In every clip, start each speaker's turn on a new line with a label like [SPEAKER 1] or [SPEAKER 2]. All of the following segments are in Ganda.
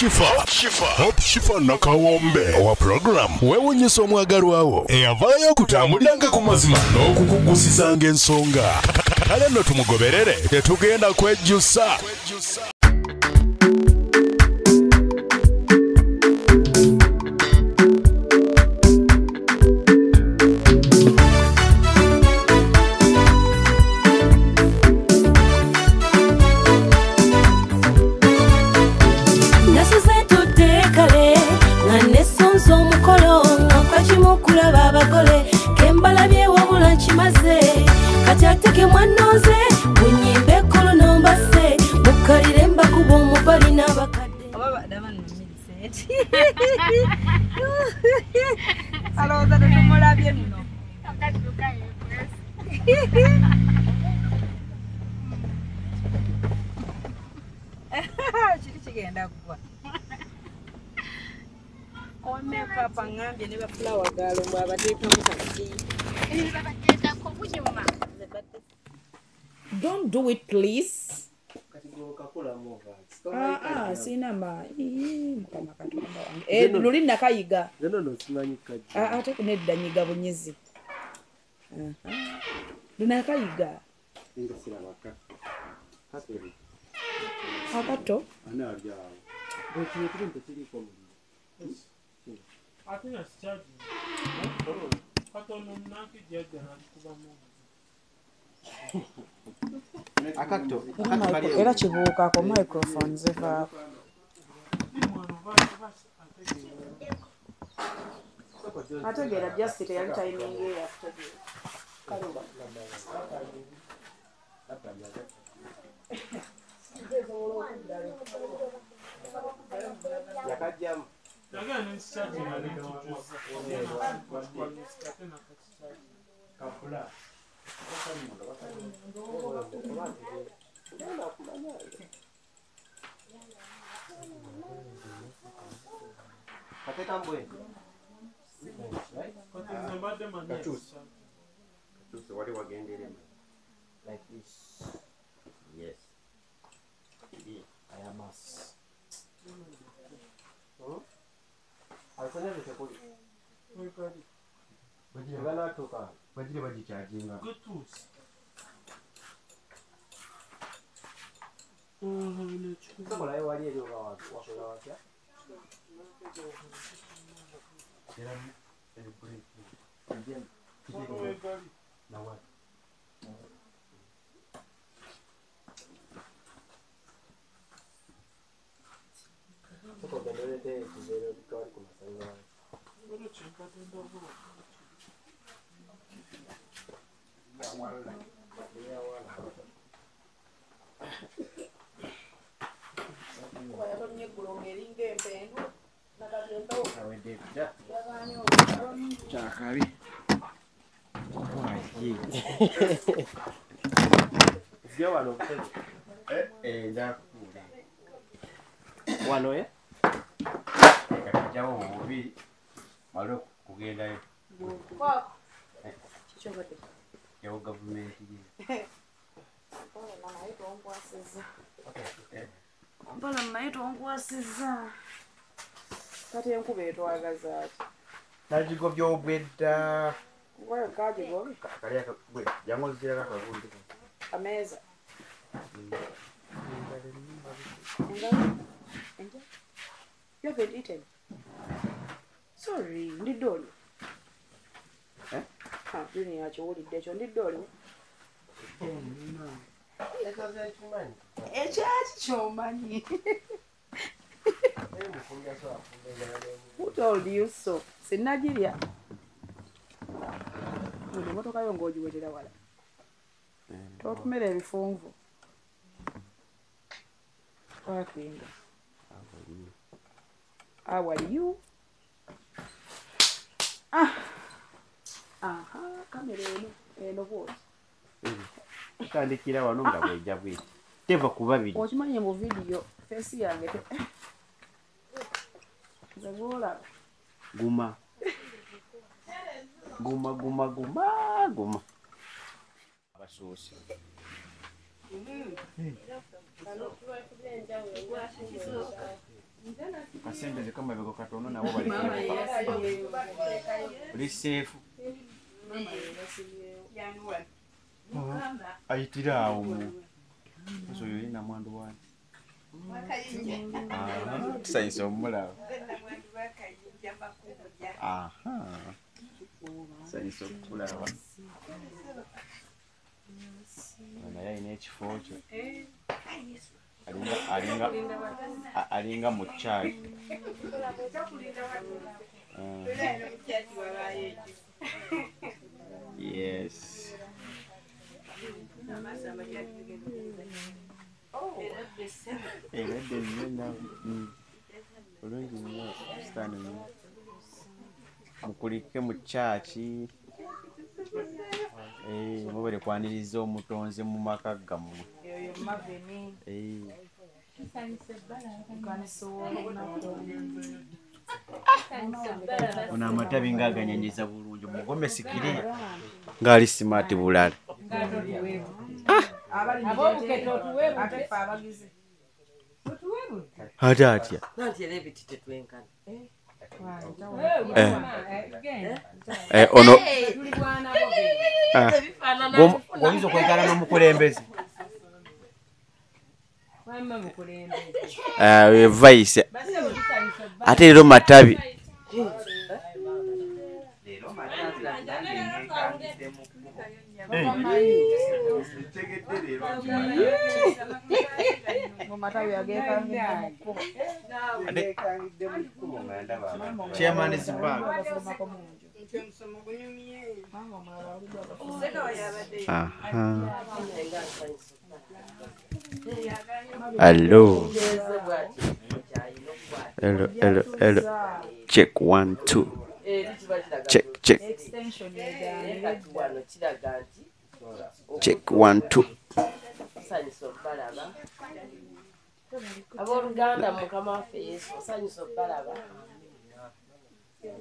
[SPEAKER 1] Shifa, Hope Shifa Nakawombe owa program weewuunyisa omwagalwawo eyavaayo okutambuliranga ku mazima n'okukugusizanga ensonga. Kale nno tumugoberere, tetugenda kwejjusa.
[SPEAKER 2] Don't do it, please. Sina ma. Luli nakayiga. Ate kunedda nyiga bunyezi. Lunakayiga. Akato. Era kibuuka ku microphone zivaako. Ategeera just teyali timing ye yakutegeera. Kaluba.
[SPEAKER 3] Yakajjamu.
[SPEAKER 4] Like this. Yes. I am us.
[SPEAKER 3] Wano eh?
[SPEAKER 4] Kajjawo obubi male kugendayo. Yawo gavumenti ye.
[SPEAKER 2] Mpola naye tonkwasizza. Kati enkuba etwagaza ati.
[SPEAKER 4] Nagigobye obwedda.
[SPEAKER 2] Ngoyo kagigobye.
[SPEAKER 4] Kali gwe jangu ozirako akagundi.
[SPEAKER 2] Ameeza. You haven't eaten. Sorry, ndidde olwo.
[SPEAKER 4] Eh?
[SPEAKER 2] Junior akiwulidde ekyo ndidde olwo. Ekyaki ky'omanyi? Who told you so? Sinnagirya. Ono emmotoka yo ng'ogiwetera wala. Tootumira ebifunvu. Parkinga. How are you? Ah. Aha, kamera eno eno bw'oti.
[SPEAKER 4] Tandikira wano nga bw'ejja bw'eti. Teva ku babiri.
[SPEAKER 2] Okimanyi mu vidiyo feesi yange nze gw'olaba.
[SPEAKER 4] Guma. Guma guma guma guma. Abasoose. Basembeze kama bego katono nabo bali. Oli safe. Ayitira awo mu. So yo ina mwandu wani. Tusanyuse omulaba. Aha. Tusanyuse okulaba. Naye alina ekifo kyo. Alinga mu church. Yes. Bulungi nnyo sitaani nnyo. Mukulike mu church. Mubere kwaniriza omutonzi mu maka gammwe. Ono amatabi ng'aganyanyiza bulungi mugome sikiriya ng'ali simaati bulala. Ate atya? Ono oyinza okwegala n'omukulembeze. Vice ate leero matabi. Chairman is back. Hello. Hello, hello, hello. Check 1 2. Check, check. Check 1 2.
[SPEAKER 3] Abooluganda Mukama waffe Yesu osanyusa obbalaba.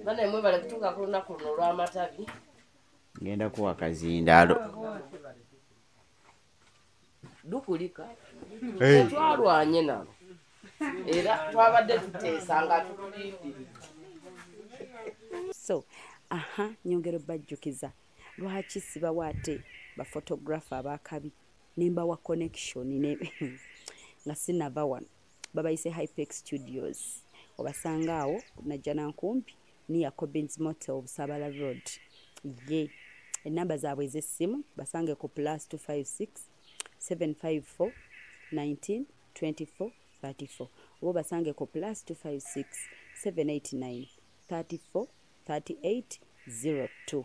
[SPEAKER 3] Bana mwebale kutuuka ku lunaku luno olw'amatabi.
[SPEAKER 4] Ngenda kuwa kazindaalo.
[SPEAKER 3] Dukulika. Tetwalwanye nabo. Era twabadde tuteesa nga tukulindiridde.
[SPEAKER 5] So, nyongera bajjukiza lwaki sibawa ate ba photographer abakabi nembawa connection ne nga sinava wano babayise Hypex Studios obasanga awo najja nkumpi ni Jacobins Motel Busabala Road. Ye enamba zaabwe ez'essimu basange ku +256 754 19 24 34 oba basange ku +256 789 34 38 02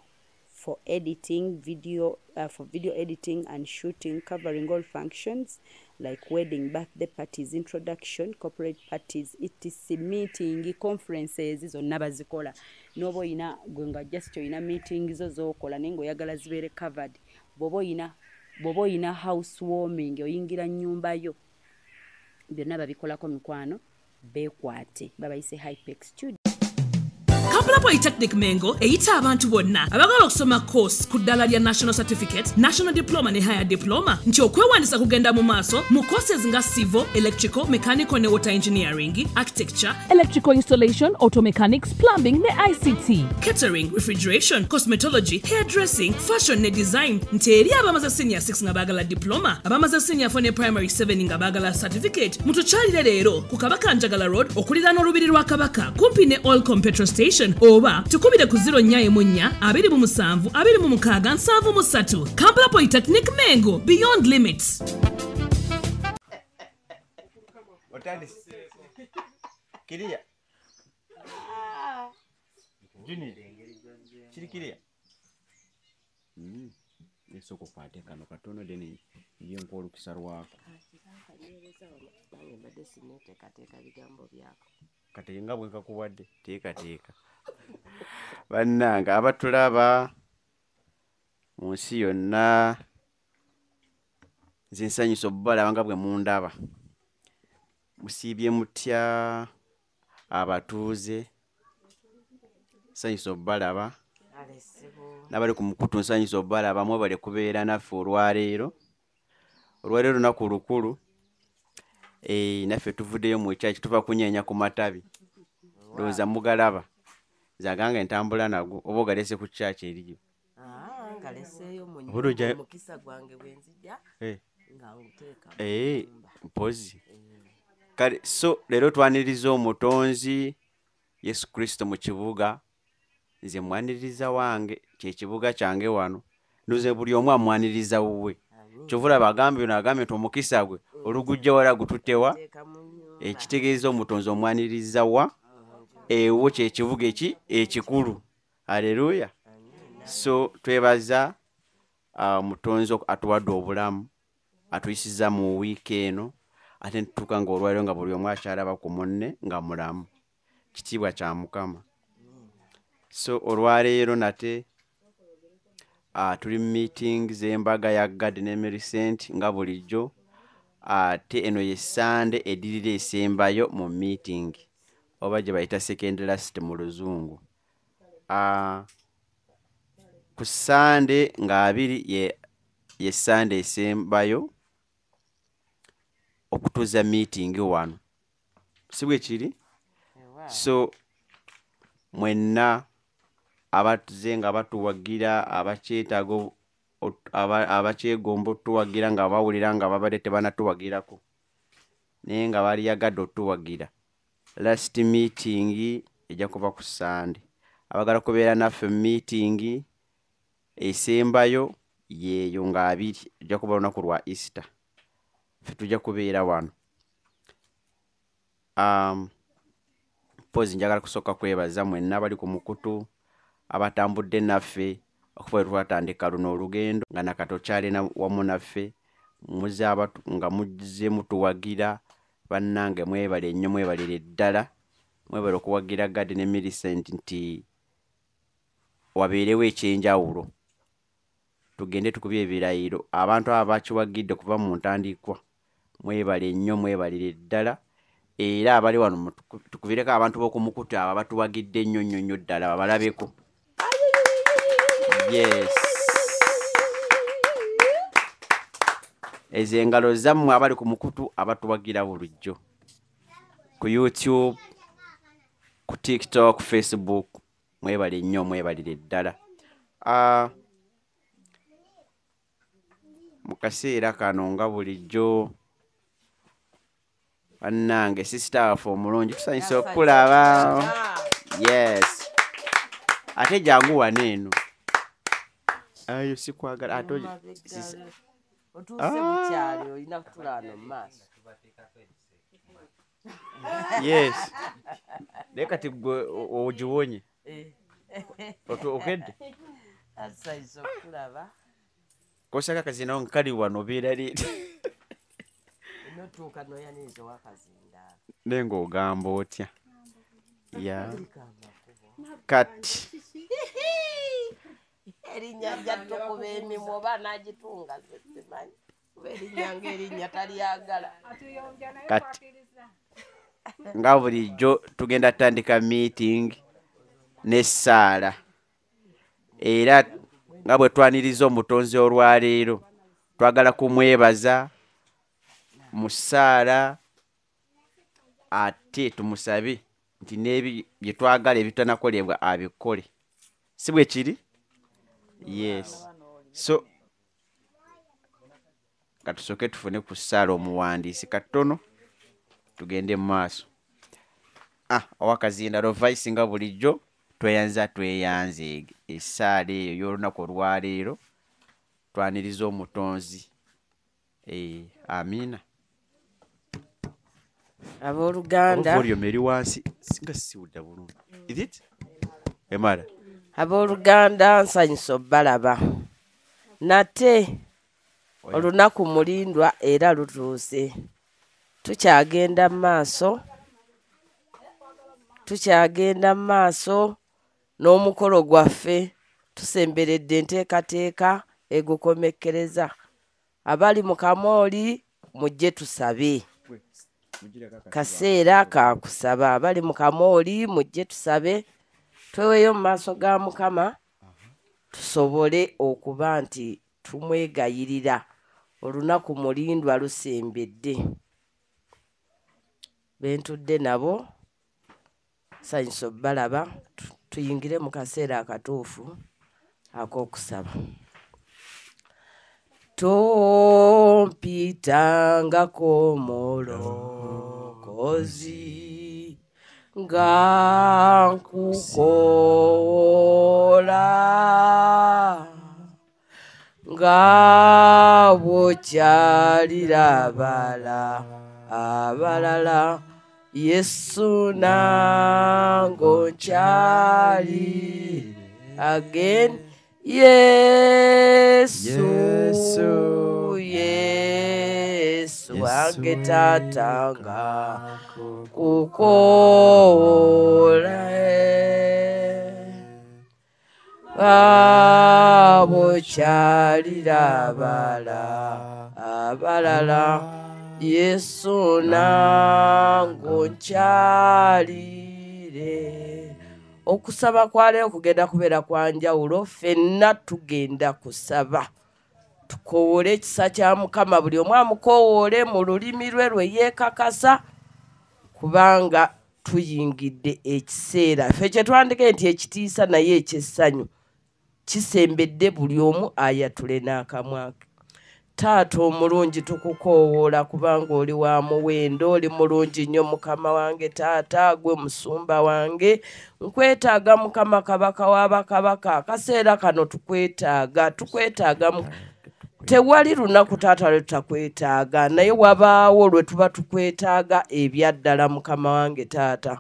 [SPEAKER 5] for editing video, for video editing and shooting, covering all functions like wedding, birthday parties, introduction, corporate parties, etc, meeting, conferences zonna bazikola. Nobo ina gwenga just ina meeting zo zokola nengo yagala zibeere covered. Bobo ina housewarming oyingira nyumba yo byonna babikolako mikwano bekwate babayise Hypex Studio.
[SPEAKER 6] Kampala Polytechnic Mengo eyita abantu bonna abagala okusoma course ku ddala lya National Certificate, National Diploma ne Higher Diploma nti okwewandiisa kugenda mu maaso mu courses nga civil, electrical, mechanical ne water engineering, architecture, electrical installation, auto mechanics, plumbing ne ICT, catering, refrigeration, cosmetology, hairdressing, fashion ne design. Nti eri abamaze senior 6 nga baagala diploma, abamaze senior 4 ne primary 7 nga baagala certificate. Mutukyalire leero ku Kabaka Njagala Road okuliraana olubiri lwa Kabaka kumpi ne Oilcom petrol station oba tukubire ku 044 27 26 73. Kampala Polytechnic Mengo, beyond limits.
[SPEAKER 4] Kiriya. Junior. Kiri kiriya. Esoko kwate kano katono deni ye nkola olukisa lwako.
[SPEAKER 3] Mbadde sinneeteekateeka bigambo byako.
[SPEAKER 4] Kati nga bwe nkakuwadde teekateeka. Bannange abatulaba mu nsi yonna nze nsanyusa obbalaba nga bwe mundaba. Musiibye mutya abatuuze, nsanyusa obbalaba. N'abali ku mukutu nsanyusa obbalaba mwebale kubeera naffe olwaleero. Olwaleero lunaku lukulu. Naffe tuvuddeyo mu kyaki tuva kunyeenya ku matabi. Ndowooza mugalaba. Nze agange ntambula nago oba ogalese ku church eriyo.
[SPEAKER 3] Ngaleseeyo mu nyumba omukisa gwange bwe nzija nga nguteeka.
[SPEAKER 4] Mpozi. Kale so leero twaniriza omutonzi Yesu Kristo mu kibuga. Nze mwaniriza wange kyekibuga kyange wano. Ndoze buli omu amwaniriza wuwe. Kyovula bagambye ono agambye nti omukisa gwe olugujja wala gututewa, ekitegeeza omutonzi omwaniriza wa ewo kyekibuga eki ekikulu. Haleluya. So twebaza omutonzi atuwadde obulamu, atuyisiza mu wiiki eno, ate ntutuuka ng'olwaliro nga buli omu akyalaba ku munne nga mulamu. Kitiibwa kya Mukama. So olwaleero nate tuli mu meeting z'embaga ya Gad ne Millicent nga bulijjo, ate eno ye Sande eddirira esembayo mu meeting oba gye bayita second last mu Luzungu. Ku Sande nga 2 ye Sande esembayo okutuuza meeting wano, si bwe kiri? So mwenna abatuze nga batuwagira, abakyetaaga abakyegomba otuwagira nga bawulira nga babadde tebanatuwagirako naye nga baliyagadde otuwagira, last meeting ejja kuba ku Sande. Abagala kubeera naffe meeting esembayo yeeyo nga 2 ejja kuba lunaku lwa Easter, ffe tujja kubeera wano. Mpozi njagala kusooka kwebaza mwenna abali ku mukutu abatambudde naffe okuva lwe twatandika luno olugendo nga nakato kyalina wamu naffe, muze nga muzze mutuwagira. Bannange mwebale nnyo, mwebalire ddala, mwebale okuwagira Gad ne Millicent nti wabeerewo ekyenjawulo, tugende tukubye ebirayiro. Abantu abo bakiwagidde kuva mu ntandikwa, mwebale nnyo, mwebalire ddala. Era abali wano tukubireko abantu b'oku mukutu abo abatuwagidde nnyo nnyo nnyo ddala, babalabeko. Yes, ezo engalo zammwe abali ku mukutu abatuwagira bulijjo ku YouTube, ku TikTok, Facebook, mwebale nnyo, mwebalire ddala. Mu kaseera kano nga bulijjo bannange sister waffe omulungi tusanyuse okulaba. Yes, ate jangu wano eno. Ayo sikwagala ate
[SPEAKER 3] otuuse bukyali olina kutula wano mu maaso.
[SPEAKER 4] Yes, naye kati gwe ogiwonye okedde
[SPEAKER 3] Asanyuse okulaba.
[SPEAKER 4] Kosaka kazina nga kali wano obeera leeta
[SPEAKER 3] notuuka noyaniriza owakazindaalo
[SPEAKER 4] naye ng'ogamba otya? Ya kati
[SPEAKER 3] erinnya jja tukuba emimwa oba anaagitunga nze simanyi, kuba erinnya ng'erinnya talyagala.
[SPEAKER 4] Kati nga bulijjo tugenda tutandika meeting n'essaala, era nga bwe twaniriza omutonzi olwaleero twagala kumwebaza mu ssaala, ate tumusabe nti n'ebi bye twagala ebitanakolebwa abikole, si bwe kiri? Yes. So katusooke tufune ku ssaala omuwandiisi katono tugende mu maaso. Owakazindalo Vice nga bulijjo tweyanza tweyanze essaala eyo y'olunaku olwaleero twaniriza omutonzi. Amiina.
[SPEAKER 3] Abooluganda,
[SPEAKER 4] volume eri wansi singa siwulira bulungi. Is it? Emara.
[SPEAKER 3] Abooluganda nsanyusa obbalaba nate olunaku mulindwa era lutuuse. Tukyagenda mu maaso, tukyagenda mu maaso n'omukolo gwaffe, tusemberedde enteekateeka egukomekkereza. Abali mu kamooli mujje tusabe, kaseera ka kusaba. Abali mu kamooli mujje tusabe, tweweeyo mu maaso ga Mukama tusobole okuba nti tumwegayirira. Olunaku mulindwa lusembedde. Bentudde nabo Nsanyuse okubalaba. Tuyingire mu kaseera akatuufu ak'okusaba. Tompitangako Mulokozi nga nkukola, nga bw'okyalira abalala, Yesu nange onkyalire. Again, Yesu, Yesu wange taata nga kukola, nga bw'okyalira abalala, Yesu nange onkyalire. Okusaba kwa leero kugenda kubeera kwa njawulo. Ffenna tugenda kusaba, tukowoole ekisa kya Mukama. Buli omu amukowoole mu lulimi lwe lwe yeekakasa, kubanga tuyingidde ekiseera ffe kye twandike nti ekitiisa naye ekyessanyu kisembedde. Buli omu ayatule n'akamwa ke. Taata omulungi, tukukoowoola kubanga oli wa muwendo, oli mulungi nnyo Mukama wange. Taata, gwe musumba wange, nkwetaaga Mukama, Kabaka w'abakabaka. Akaseera kano tukwetaaga, tukwetaaga. Tewali lunaku taata lwe tutakwetaaga, naye wabaawo lwe tuba tukwetaaga ebyaddala Mukama wange taata.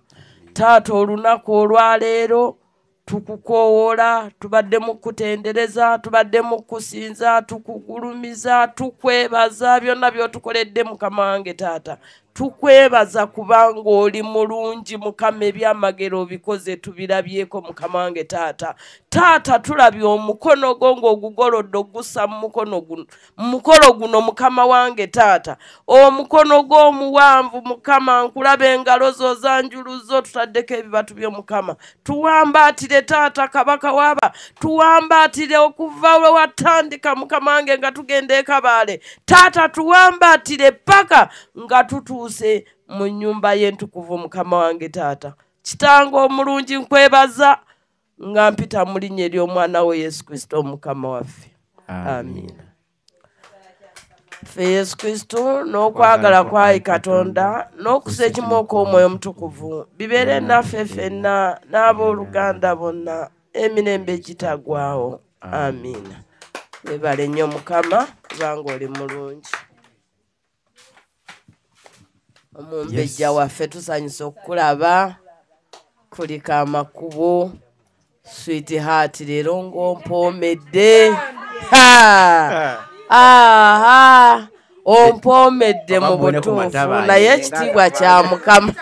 [SPEAKER 3] Taata, olunaku olwaleero tukukoowoola, tubadde mu kutendereza, tubadde mu kusinza, tukugulumiza, tukwebaza byonna by'otukoledde Mukama wange taata. Tukwebaza kubanga oli mulungi Mukama, ebyamagero obikoze tubirabyeko Mukama wange taata. Taata, tulabye omukono gwo ng'ogugolodde ogussa mu mukono guno, mu mukolo guno Mukama wange taata. Omukono gwo omuwanvu Mukama, nkulaba engalo zo zanjuluzo, tutaddeko ebibatu byo Mukama. Tuwambaatire taata, Kabaka waba, tuwambaatire okuva lwe watandika Mukama wange nga tugenda e Kabaale. Taata, tuwambaatire paka nga tutuuse mu nnyumba y'entukuvu Mukama wange taata. Kitange omulungi, nkwebaza nga mpita mu linnya ery'omwana we Yesu Kristo Omukama waffe, amiina. Ffe Yesu Kristo n'okwagala kwayi Katonda n'okussa ekimu okw'Omwoyo Omutukuvu bibeere naffe ffenna n'abooluganda bonna emirembe egitaggwaawo, amiina. Webale nnyo Mukama, kubanga oli mulungi. Omumbejja waffe, tusanyusa okukulaba. Kuliko amakubo, sweetheart, leero ng'ompoomedde. Aha, ompoomedde mu butuufu, naye ekitiibwa kya Mukama.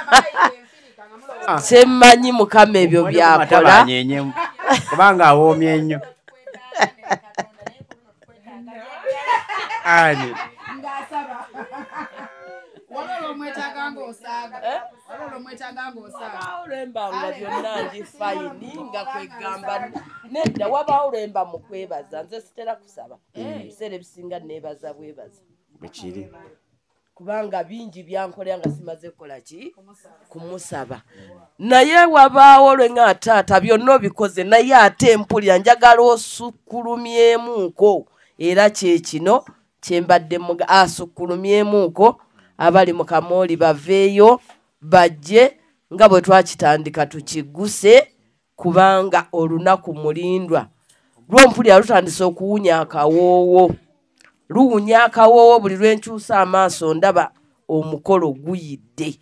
[SPEAKER 3] Kyemmanyi Mukama ebyo byakola,
[SPEAKER 4] kubanga awoomye nnyo. Ani
[SPEAKER 3] wabaawo lwemba nga byonna ndi fine, nga kwegamba nedda, wabaawo lwemba mu kwebaza. Nze sitera kusaba, ebiseera ebisinga neebaza bwebaza,
[SPEAKER 4] bwekiri,
[SPEAKER 3] kubanga bingi byankolera nga simaze kukola ki kumusaba. Naye wabaawo lwe nga taata byonna obikoze, naye ate mpulira njagala osukkulumyemuuko. Era kyekino kyembadde asukkulumyemuuko. Abali mu kamooli baveeyo bajje nga bwe twakitandika tukiguse, kubanga olunaku mulindwa lwompulira lutandise okuwunya akawoowo, luwunya akawoowo. Buli lwenkyusa amaaso ndaba omukolo guyidde,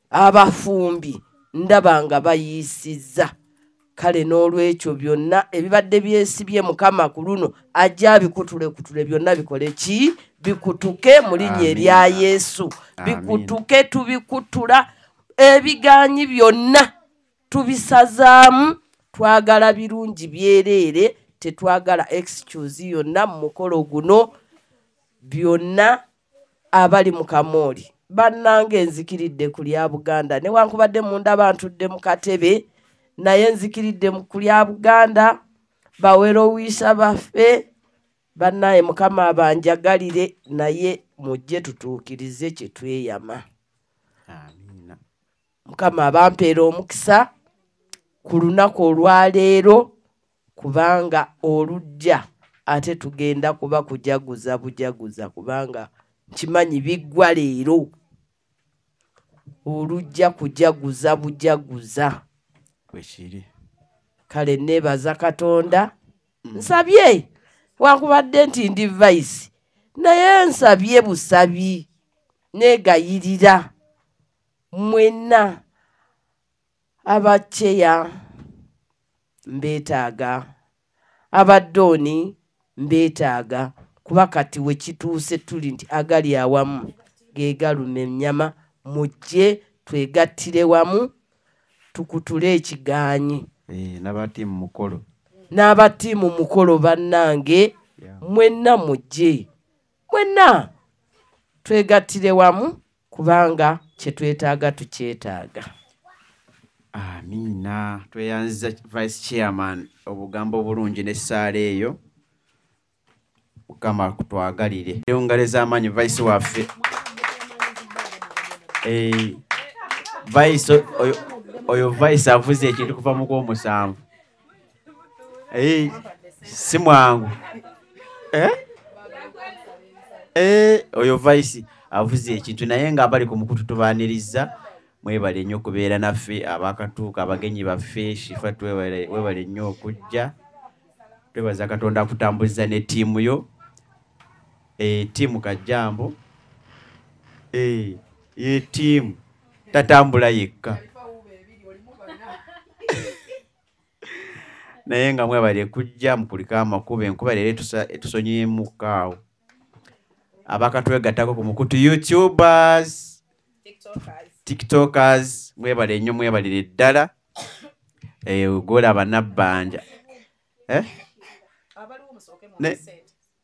[SPEAKER 3] abafumbi ndaba nga bayiisizza. Kale n'olwekyo byonna ebibadde byesibye Mukama ku luno ajja abikutulekutule, byonna bikole ki? Bikutuke mu linnya erya Yesu. Bikutuke, tubikutula ebiganyi byonna, tubisazaamu. Twagala birungi byereere, tetwagala excuse yonna mu mukolo guno. Byonna abali mu kamooli bannange, nzikiridde ku lya Buganda, newankubadde munda ntudde mu katebe, naye nzikiridde mu kulya Buganda. Bawerowiisa baffe bannaye, Mukama abanjagalire, naye mujje tutuukirize kye tweyama.
[SPEAKER 4] Amiina.
[SPEAKER 3] Mukama abampeera omukisa ku lunaku olwaleero, kubanga olujja ate tugenda kuba kujaguza bujaguza, kubanga nkimanyi biggwa leero. Olujja kujaguza bujaguza.
[SPEAKER 4] Bwekiri.
[SPEAKER 3] Kale neebaza Katonda. Nsabye wankubadde nti ndi vice, naye nsabye busabi, neegayirira mwenna abaceya mbeetaaga, abadooni mbeetaaga, kuba kati we kituuse tuli nti agali awamu ge galuma ennyama. Mujje twegattire wamu tukutule ekigaanyi.
[SPEAKER 4] N'abatiimu mukolo,
[SPEAKER 3] n'abatiimu mukolo bannange, mwenna mujje, mwenna twegattire wamu, kubanga kye twetaaga tukyetaaga.
[SPEAKER 4] Amiina. Tweyanziza Vice Chairman obugambo obulungi n'essaala eyo. Mukama akutwagalire. Engalo ez'amaanyi Vice waffe. Vice oyo Vice avuze ekintu kuva mu gw'omusanvu. Si mwangu. Oyo Vice avuze ekintu, naye ng'abali ku mukutu tubaaniriza. Mwebale nnyo okubeera naffe, abakatuuka abagenyi baffe. Shifa webale nnyo okujja. Twebaza Katonda akutambuza ne ttiimu yo. Ttiimu Kajjambo. Ye ttiimu tatambula yekka. Naye nga mwebale kujja, mukulike amakubo, enkuba leero etusonyiyemuko awo. Abakatwegattako ku mukutu YouTubers, TikTokers, mwebale nnyo, mwebalire ddala. Gw'olaba Nabbanja.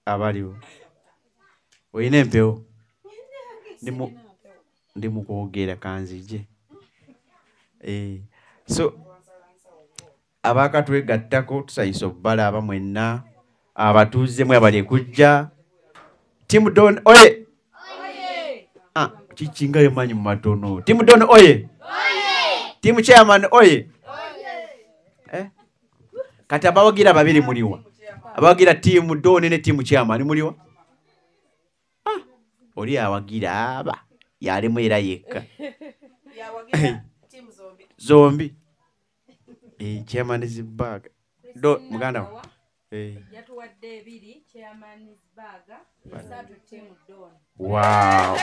[SPEAKER 4] Abaliwo. Olina empewo? Ndi mu kwogera kanzije. So abakatwegattako tusanyusa okubalaba mwenna, abatuuze mwebale kujja. Team Don oye! Kikinga emanyi mu matono. Team Don oye! Team Chairman oye! Kati abawagira babiri muliwa. Abawagira Team Don ne Team Chairman muliwa. Oli awagira aba yalimu era yekka. Zombi. Chairman is back. Do muganda wa.
[SPEAKER 5] Yatuwadde ebiri, Chairman is back. Esatu Team Don.
[SPEAKER 4] Wow.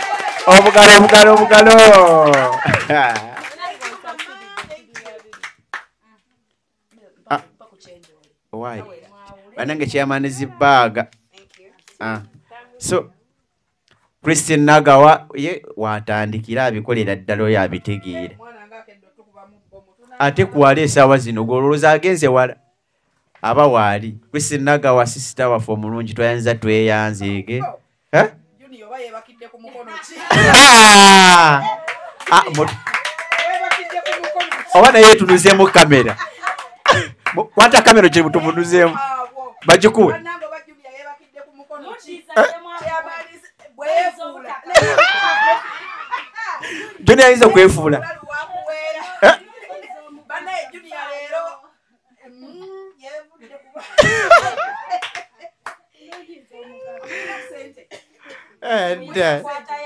[SPEAKER 4] Obugalo obugalo obugalo. Why? Banange Chairman is back. So Christine Nagawa ye watandikira abikolera ddala oyo abitegeera. Ate kuwala essaawa zino gw'olowooza agenze wala aba waali. Christine Nagawa sister waffe omulungi, twayanza tweyanzeege. Oba naye tunuzeemu kamera. Kwata kamera gye tumunuzeemu. Bagikuwe. Junior ayinza kwefuula.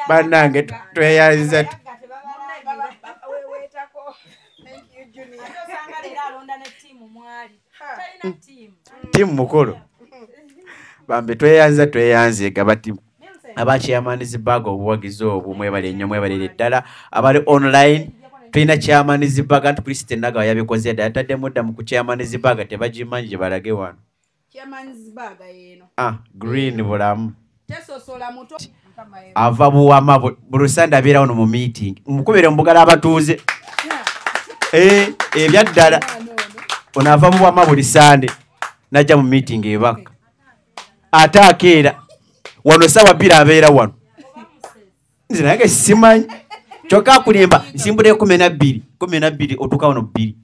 [SPEAKER 4] Bannange tweyanza. Tiimu mukolo. Bambe tweyanza tweyanzeega bati aba Chairman's Bag obuwagizi obwo mwebale nnyo, mwebalire ddala. Abali online tulina Chairman's Bag, anti Christine Nagawa yabikoze dda, yataddemu dda mu ku Chairman's Bag, tebagimanyi gye balage wano.
[SPEAKER 2] Chairman's Bag yeeno.
[SPEAKER 4] Green bulamu. Ava Buwama bulusanda abeera wano mu meeting. Mukubire mbugala abatuuze. Ebya ddala. Ono ava Buwama buli Sande n'ajja mu meeting ebaka. Ate akeera. Wano ssaawa 2 abeera wano. Nze nange simanyi. Kyokka akulimba nsimbula 12, 12 otuuka wano 2.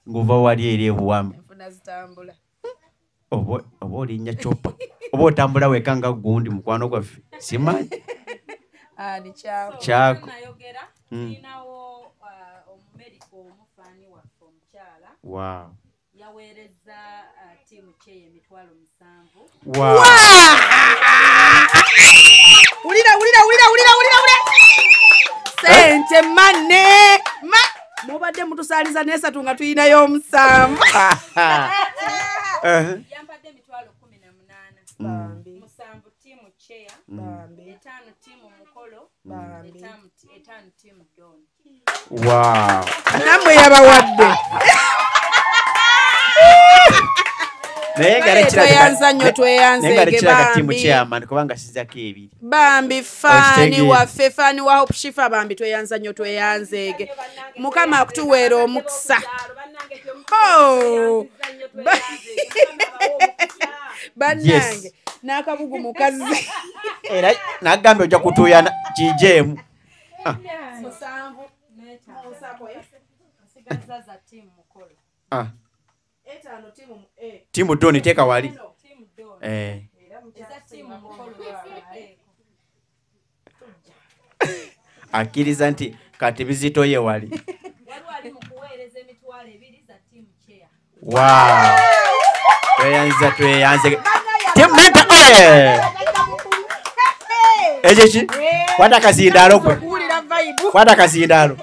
[SPEAKER 4] Ng'ova wali eri ebuwama. Oba olinnya chopa. Oba otambula wekka nga gundi mukwano gwaffe. Simanyi.
[SPEAKER 2] Kyako.
[SPEAKER 4] Kyako.
[SPEAKER 5] omufaani waffe omukyala.
[SPEAKER 4] Wow.
[SPEAKER 5] Yaweereza tiimu kye emitwalo 7.
[SPEAKER 4] Wow.
[SPEAKER 2] Wulira wulira wulira wulira wulira wulira. Sente mane. Ma mubadde mutusaaliza n'esatu nga tuyinayo 7.
[SPEAKER 5] Yampadde emitwalo 18.
[SPEAKER 2] Bambi.
[SPEAKER 5] 7 tiimu chair.
[SPEAKER 2] Bambi.
[SPEAKER 5] 5 tiimu mukolo.
[SPEAKER 2] Bambi.
[SPEAKER 5] 5 tiimu don.
[SPEAKER 4] Wow.
[SPEAKER 2] Namwe yabawadde.
[SPEAKER 4] Naye
[SPEAKER 2] tweyanza nnyo tweyanze
[SPEAKER 4] tiimu chairman kubanga sizako ebiri.
[SPEAKER 2] Bambi faani waffe faani wa Hope Shifa bambi tweyanza nnyo tweyanzeege. Mukama akutuweera omukisa. Oh! Bannange n'akabugu mukazi.
[SPEAKER 4] Era nagambye ojja kutuuyana kijeemu.
[SPEAKER 5] 7 5 za tiimu mukolo.
[SPEAKER 4] Tiimu doni teeka wali. Akkiriza nti kati bizito ye wali. Wow. Tweyanza tweyanze. Tiimu menta oye. Ekyo ki? Kwata akazindaalo gwe. Kwata akazindaalo.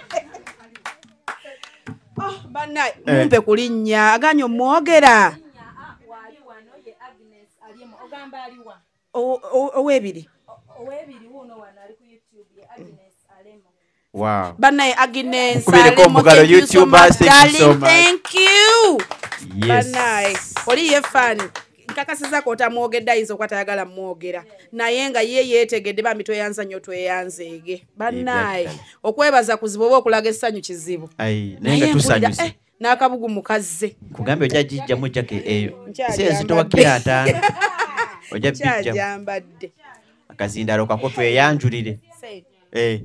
[SPEAKER 2] Banna mumpe kulinnya aganye omwogera. Owebiri.
[SPEAKER 4] Wow.
[SPEAKER 2] Banna Agnes
[SPEAKER 4] Alemo, thank you so much,
[SPEAKER 2] darling. Thank you.
[SPEAKER 4] Yes.
[SPEAKER 2] Banna oli ye fan. Nkakasiza ko otamwogedde ayinza okuba tayagala mwogera. Naye nga ye yeetegedde bambi tweyanza nnyo tweyanzeege. Bannaye okwebaza kuzibu oba okulaga essanyu kizibu.
[SPEAKER 4] Ai, naye nga tusanyuse.
[SPEAKER 2] N'akabugu mukazze.
[SPEAKER 4] Kugambye ojja gijjamu jjake eyo. Si enzitowa kiro 5. Ojja bijjamu.
[SPEAKER 2] Nkyajambadde.
[SPEAKER 4] Akazindaalo kako tweyanjulire.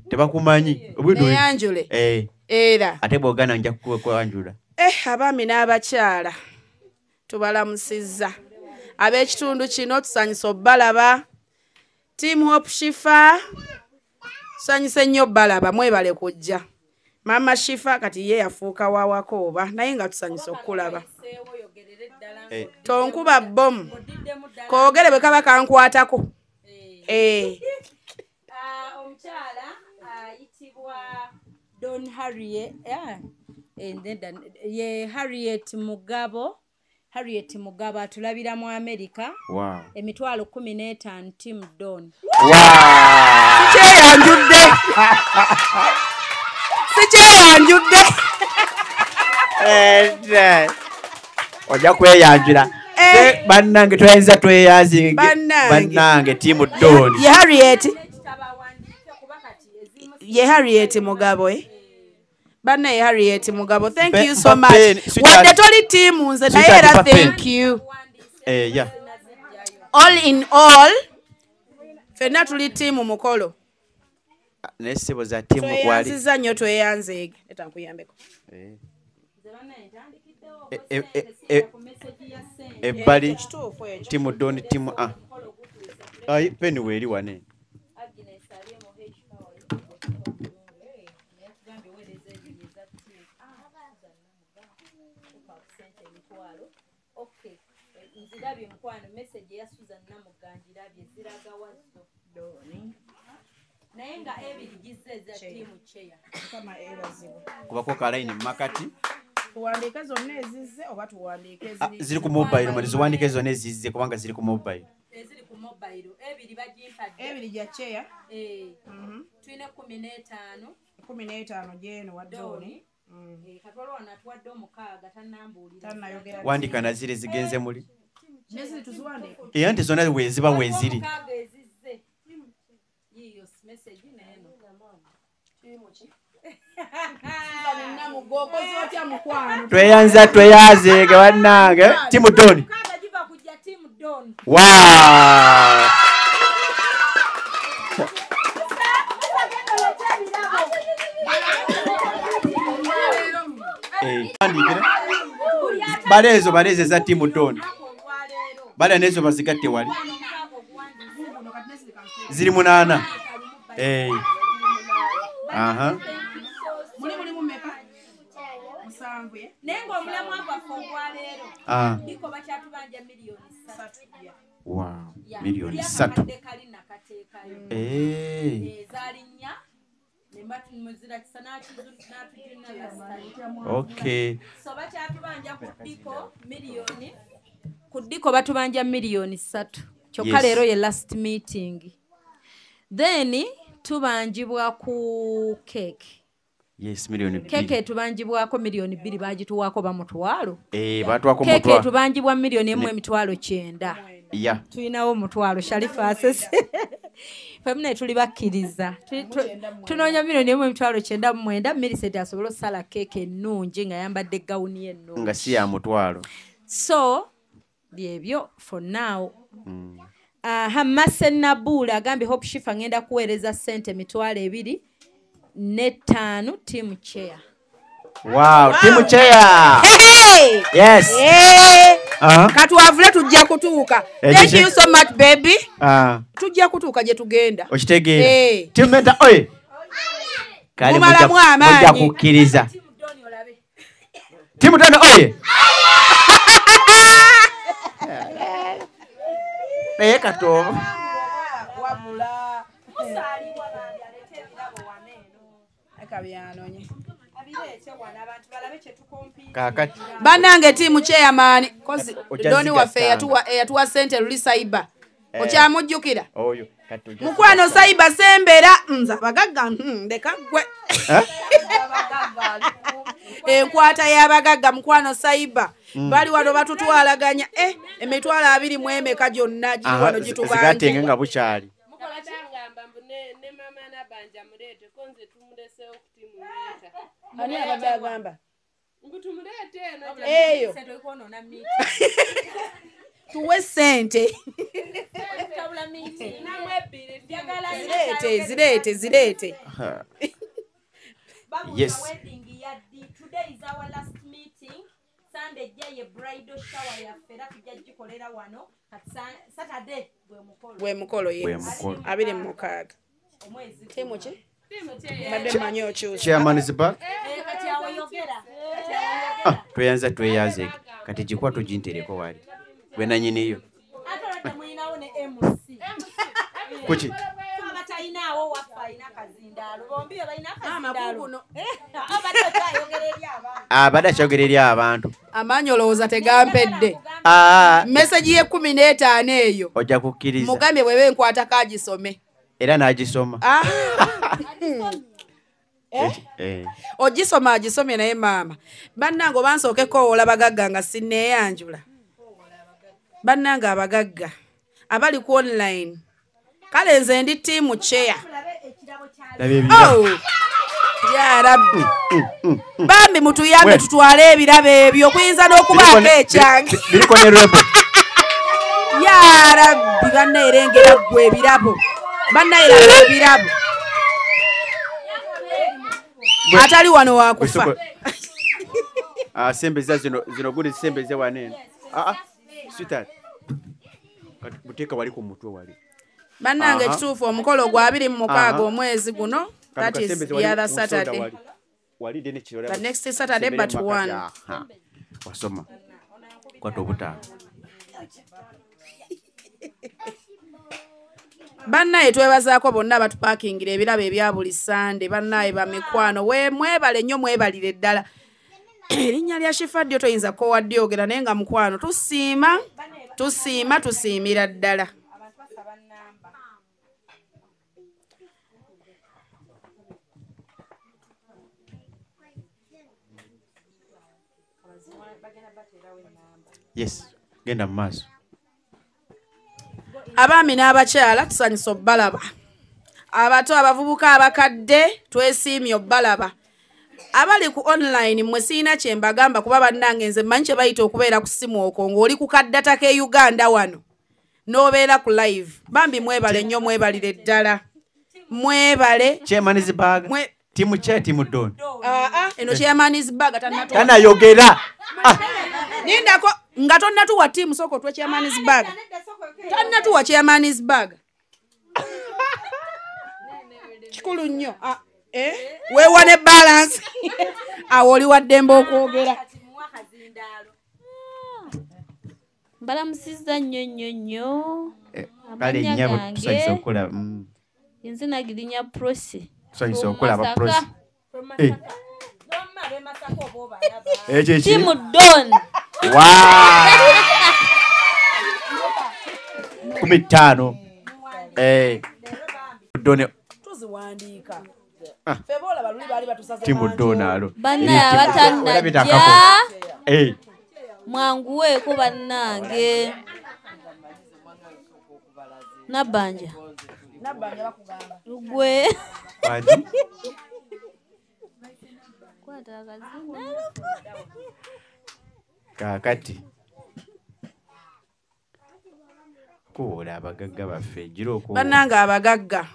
[SPEAKER 4] Tebakumanyi.
[SPEAKER 2] Neyanjule. Era.
[SPEAKER 4] Ate bw'ogaana nja kukwanjula.
[SPEAKER 2] Abaami n'abakyala tubalamusizza. Ab'ekitundu kino tusanyuse obbalaba. Team Hope Shifa tusanyuse nnyo obbalaba, mwebale kujja. Mama Shifa kati ye yafuuka wawako oba naye nga tusanyuse okukulaba. Tonkuba bbomu koogere bwe kaba kankwatako.
[SPEAKER 5] Omukyala ayitibwa Don Harriet, ye Harriet Mugabo. Harriet Mugabo atulabira mu America.
[SPEAKER 4] Wow.
[SPEAKER 5] Emitwalo 15 Team Don.
[SPEAKER 4] Wow.
[SPEAKER 2] Sikyeyanjudde. Sikyeyanjudde.
[SPEAKER 4] Ojja kweyanjula. Bannange tweyanza tweyazinge. Bannange Team Don.
[SPEAKER 2] Ye Harriet. Ye Harriet Mugabo Banna ye Harriet Mugabo, thank you so much. Wadde toli tiimu nze naye era thank you.
[SPEAKER 4] Yeah.
[SPEAKER 2] All in all, ffenna tuli tiimu mukolo.
[SPEAKER 4] Naye ssebo za tiimu kwali.
[SPEAKER 2] Tweyanzizza nnyo tweyanzeege. Leta nkuyambeko.
[SPEAKER 4] Ebbali tiimu Don tiimu A. Ayi peni weeri wane.
[SPEAKER 5] Nzirabye mukwano message ya Susan Namugga ngirabye ziraga wazzo doni naye nga ebiri gizze za tiimu chair
[SPEAKER 2] kama ebazibwe
[SPEAKER 4] kubako ka line makati
[SPEAKER 2] tuwandiike zonna ezizze oba tuwandiike eziri
[SPEAKER 4] ziri ku mobile mali ziwandiike zonna ezizze kubanga ziri ku mobile
[SPEAKER 5] eziri ku mobile ebiri bagimpadde
[SPEAKER 2] ebiri gya chair
[SPEAKER 5] tulina 15
[SPEAKER 2] 15 gyeno wa doni
[SPEAKER 5] katwala wano atuwadde 6 tannambuulira
[SPEAKER 4] wandika na ziri zigenze muli
[SPEAKER 2] neziri tuziwandiike
[SPEAKER 4] era nti zonna weziba weziri tweyanza tweyazeege bannange tiimu Don. Wow. Balezo balezo za tiimu Don. Bale nezo bazigatte wali. Ziri 8. Aha.
[SPEAKER 5] Naye ng'omulamwa gwaffe ogwaleero diko bakyatubanja miliyoni 3.
[SPEAKER 4] Wow, miliyoni 3. Okay.
[SPEAKER 5] So bakyatubanja ku diko miliyoni, ku diko batubanja miliyoni 3. Kyokka leero ye last meeting. Then tubanjibwa ku cake.
[SPEAKER 4] Yes, miliyoni 2.
[SPEAKER 5] Keke tubanjibwako miliyoni 2 bagituwaako bamutwalo.
[SPEAKER 4] Batuwako mutwalo.
[SPEAKER 5] Keke tubanjibwa miliyoni 1.9.
[SPEAKER 4] Yeah.
[SPEAKER 5] Tulinawo mutwalo Sharifa asese. Femne tuli bakkiriza. Tunoonya miliyoni 1.99 Millicent asobola osala keke ennungi nga yambadde gawuni ennungi.
[SPEAKER 4] Nga si ya mutwalo.
[SPEAKER 5] So byebyo for now. Hamase Nabula agambye Hope Shifa ngenda kuweereza ssente 25,000 team chair.
[SPEAKER 4] Wow, team chair.
[SPEAKER 2] Hey!
[SPEAKER 4] Yes.
[SPEAKER 2] Hey! Katuwavule tujja kutuuka. Thank you so much baby. Tujja kutuuka gye tugenda.
[SPEAKER 4] Okitegeera.
[SPEAKER 2] Hey.
[SPEAKER 4] Team mentor oye. Kale mujja kukkiriza. Team Don oye. Naye kato.
[SPEAKER 2] Wabula.
[SPEAKER 5] Musaliwa bambi alete ebirabo wano eno.
[SPEAKER 2] Akabyanonye.
[SPEAKER 5] Abireete wano abantu balabe kye tukompiti.
[SPEAKER 4] Kakati.
[SPEAKER 2] Bannange team chairman kozi Doni waffe yatuwa sente luli Saiba. Okyamujjukira?
[SPEAKER 4] Oyo kati.
[SPEAKER 2] Mukwano Saiba sembera nze abagagga ndeka gwe. Enkwata y'abagagga mukwano Saiba. Bali wano batutwalaganya emitwalo 20 mu emeka gyonna giri wano gitubanja.
[SPEAKER 4] Zigatenge nga bukyali.
[SPEAKER 7] Ne mama nabanja muleete ko nze tumuleseewo kutimuleeta.
[SPEAKER 2] Ani abadde agamba?
[SPEAKER 7] Mbu tumuleete eno.
[SPEAKER 2] Eyo. Tuwe ssente. Zireete zireete zireete.
[SPEAKER 4] Yes.
[SPEAKER 5] Today is our last meeting. Sunday ye bridal shower yaffe era tujja gikolera wano. Kati Saturday gwe mukolo.
[SPEAKER 2] Gwe mukolo ye. 26.
[SPEAKER 5] Omwezi.
[SPEAKER 2] Timu ki? Mbadde mmanyi okyusa.
[SPEAKER 4] Chairman is back.
[SPEAKER 5] Kati awo yogera.
[SPEAKER 4] Tweyanza tweyanze. Kati gikwato gintereko wali. Gwe nannyiniyo.
[SPEAKER 5] Ate olwadde mulinawo ne MC.
[SPEAKER 4] Kuki?
[SPEAKER 5] Abatalinawo waffe alina akazindaalo. Bombi balina akazindaalo. Abadde akyayogera eri abantu.
[SPEAKER 4] Abadde akyayogera eri abantu.
[SPEAKER 2] Amaanyi olowooza tegampedde. Message ye 15 eyo.
[SPEAKER 4] Ojja kukkiriza.
[SPEAKER 2] Mugambye bw'eba enkwatako agisome.
[SPEAKER 4] Era n'agisoma.
[SPEAKER 2] Ogisoma agisomye naye maama. Bannange oba nsooke koowola bagagga nga sinneeyanjula. Bannange abagagga abali ku online. Kale nze ndi team chair. Oh! Ya Rabbi. Bambi mutuyambe tutwale ebirabo ebyo kuyinza n'okubaako ekyange.
[SPEAKER 4] Biriko ne rebo.
[SPEAKER 2] Ya Rabbi bannaerengera ggwe ebirabo. Bannaerengera ebirabo. Atali wano wakufa.
[SPEAKER 4] Sembeza zino gudi sembeze wanene. Sweetheart. Buteeka wali ku mutwe wali.
[SPEAKER 2] Bannange ekituufu omukolo gwa 26 omwezi guno. That is the other Saturday. The next Saturday but one.
[SPEAKER 4] Wasoma. Kwata obutaano.
[SPEAKER 2] Bannaye twebazaako bonna batupakingira ebirabo ebya buli Sunday. Bannaye bamikwano we mwebale nnyo mwebalire ddala. Erinnya lya Shifa ddyo toyinza koowa ddyogera naye nga mukwano tusiima tusiima tusiimira ddala.
[SPEAKER 4] Yes, genda mu maaso.
[SPEAKER 2] Abaami n'abakyala tusanyusa obbalaba. Abato abavubuka abakadde twesiimye obbalaba. Abali ku online mmwe sirina kye mbagamba kuba bannange nze mmanyi kye bayita okubeera ku ssimu okwo ng'oli ku kaddata k'e Uganda wano n'obeera ku live. Bambi mwebale nnyo mwebalire ddala. Mwebale.
[SPEAKER 4] Chairman is back. Timu chair, timu don.
[SPEAKER 2] Eno chairman is back tannatuwa.
[SPEAKER 4] Tanayogera.
[SPEAKER 2] Nindako nga tonnatuwa timu soko otwe chairman is back. Tannatuwa chairman is back. Kikulu nnyo. Weewa ne balance. Awo oli wa ddembe okwogera.
[SPEAKER 8] Mbalamusizza nnyo nnyo nnyo.
[SPEAKER 4] Kale nnyabo, tusanyuse okulaba.
[SPEAKER 8] Nze Nagirinya Prosi.
[SPEAKER 4] Tusanyuse okulaba Prosi.
[SPEAKER 8] Timu Don.
[SPEAKER 4] Wow. 15. Don.
[SPEAKER 2] Tuziwandiika. Ffe boolaba luli baali batusaze.
[SPEAKER 4] Timu Don alo.
[SPEAKER 8] Bannaye abatannajja. Mwanguweeko bannange. Nabbanja.
[SPEAKER 2] Nabbanja bakugamba.
[SPEAKER 8] Gwe.
[SPEAKER 4] Wangi. Kaakati kuwola abagagga baffe gira okuwola.
[SPEAKER 2] Bannange abagagga.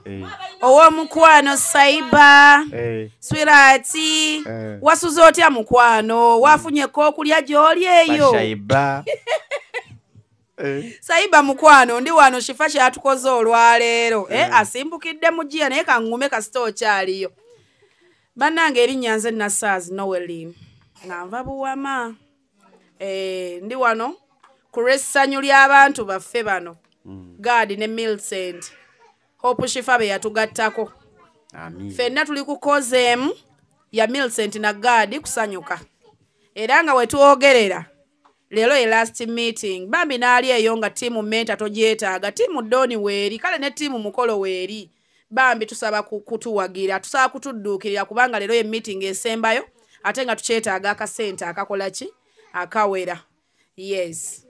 [SPEAKER 2] Ow'omukwano Saiba, Swirati, wasuze otya mukwano, wafunyeko okulya gy'oli eyo.
[SPEAKER 4] Basaiba.
[SPEAKER 2] Saiba mukwano, ndi wano Shifa kyatukoze olwaleero. Asimbukidde mu ggiya naye kangume kasita okyaliyo. Bannange erinnya nze Nassaazi Noeline nga nva Buwama. Ndi wano ku lw'essanyu ly'abantu baffe bano Gad ne Millicent Hope Shifa be yatugattako. Ffenna tuli ku kozeemu ya Millicent na Gad kusanyuka, era nga wetwogerera leero ye last meeting. Bambi n'ali eyo nga ttiimu Menta togyetaaga, ttiimu Doni weeri, kale ne ttiimu Mukolo weeri. Bambi tusaba kutuwagira, tusaba kutudduukirira kubanga leero ye meeting esembayo ate nga tukyetaaga akasente akakola ki akawera. Yes.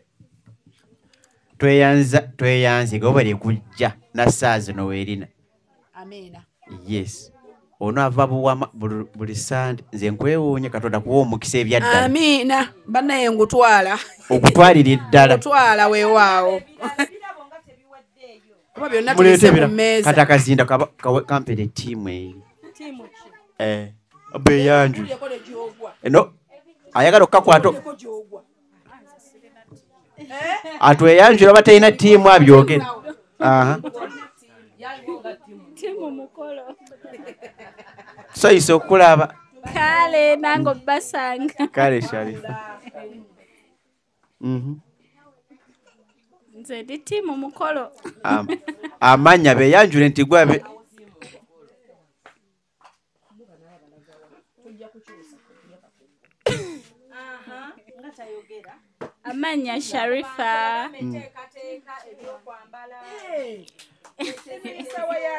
[SPEAKER 4] Tweyanze gobale kujja Nassaazi Noelina.
[SPEAKER 2] Amina.
[SPEAKER 4] Yes. Ono ava Buwama buli Sande, nze nkwewuunya Katonda kuwa omukisa ebyaddala.
[SPEAKER 2] Amina. Bannaye ngutwala.
[SPEAKER 4] Okutwalira eddala.
[SPEAKER 2] Ngutwala weewaawo. Kuba byonna tubisse ku mmeeza.
[SPEAKER 4] Kati akazinda kampere ttiimu eyo. Beyanju. No. Ayagala okukakwata. Atweyanjula batalina ttiimu abyogere.
[SPEAKER 7] Timu Mukolo.
[SPEAKER 4] Tusanyuse okulaba.
[SPEAKER 7] Kale nange obbasanga.
[SPEAKER 4] Kale Sharifa.
[SPEAKER 7] Nze ndi ttiimu Mukolo.
[SPEAKER 4] Amannya beeyanjule nti gwe
[SPEAKER 7] Amannya Sharifa.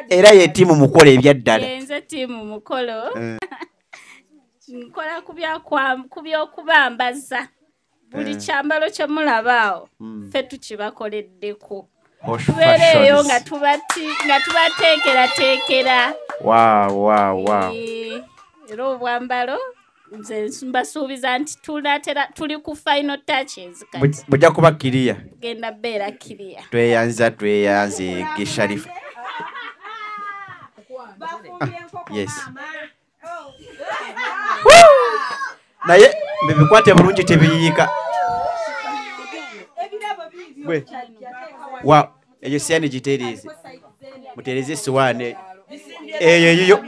[SPEAKER 4] Era ye ttiimu Mukolo ebyaddala.
[SPEAKER 7] Nze ttiimu Mukolo. Nkola ku by'okubambaza. Buli kyambalo kye mulaba awo ffe tukibakoleddeko. Tubeereeyo nga tubateekerateekera.
[SPEAKER 4] Wow.
[SPEAKER 7] Era obwambalo nze mbasuubiza nti tuli ku final touches kati.
[SPEAKER 4] Bujja kuba kiriya.
[SPEAKER 7] Genda beera kiriya.
[SPEAKER 4] Tweyanze Sharifa. Yes. Naye bibikwate bulungi tebiyiika. Wa eyo siani gitereeze. Mutereeze essowaani. Eyo eyo.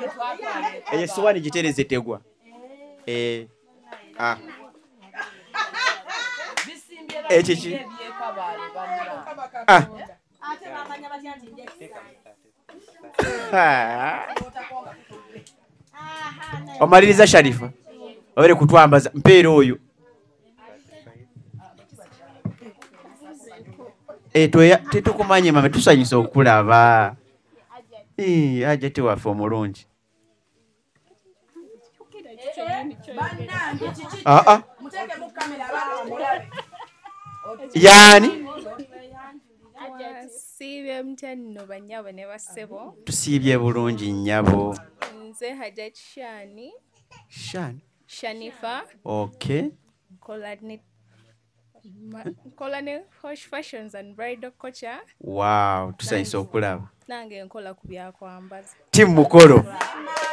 [SPEAKER 4] Eyo essowaani gitereeze tegwa. Ekiki? Omaliriza Sharifa. Obere kutwambaza mpeera oyo. Tetukumanye mame, tusanyuse okulaba. Hajati waffe omulungi. Yani?
[SPEAKER 9] Tusiibye mutya nno bannyabo ne bassebo.
[SPEAKER 4] Tusiibye bulungi nnyabo.
[SPEAKER 9] Nze Hajati Shani.
[SPEAKER 4] Shani?
[SPEAKER 9] Shanifa.
[SPEAKER 4] Okay.
[SPEAKER 9] Nkola ne Hosh Fashions and Bridal Couture.
[SPEAKER 4] Wow, tusanyuse okulaba.
[SPEAKER 9] Nange nkola ku byakwambaza.
[SPEAKER 4] Timu Mukolo.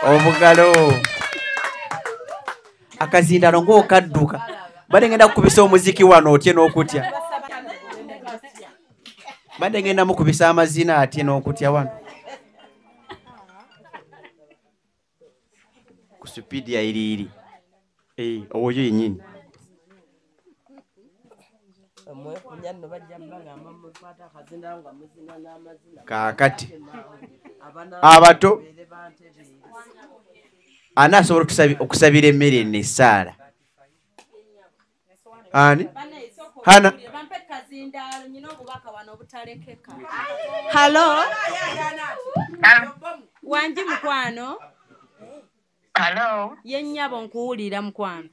[SPEAKER 4] Omugalo. Akazindalo ng'okadduka. Badde ngenda kukubisa omuziki wano otye n'okutya. Badde ngenda mukubisa amazina atye n'okutya wano. Ku supiidi ya iriiri. Oyo yennyini. Kaakati abato ani asobola okusabira emmere eno essaala? Ani? Hana.
[SPEAKER 5] Hello. Wanji mukwano.
[SPEAKER 10] Hello.
[SPEAKER 5] Ye nnyabo nkuwulira mukwano.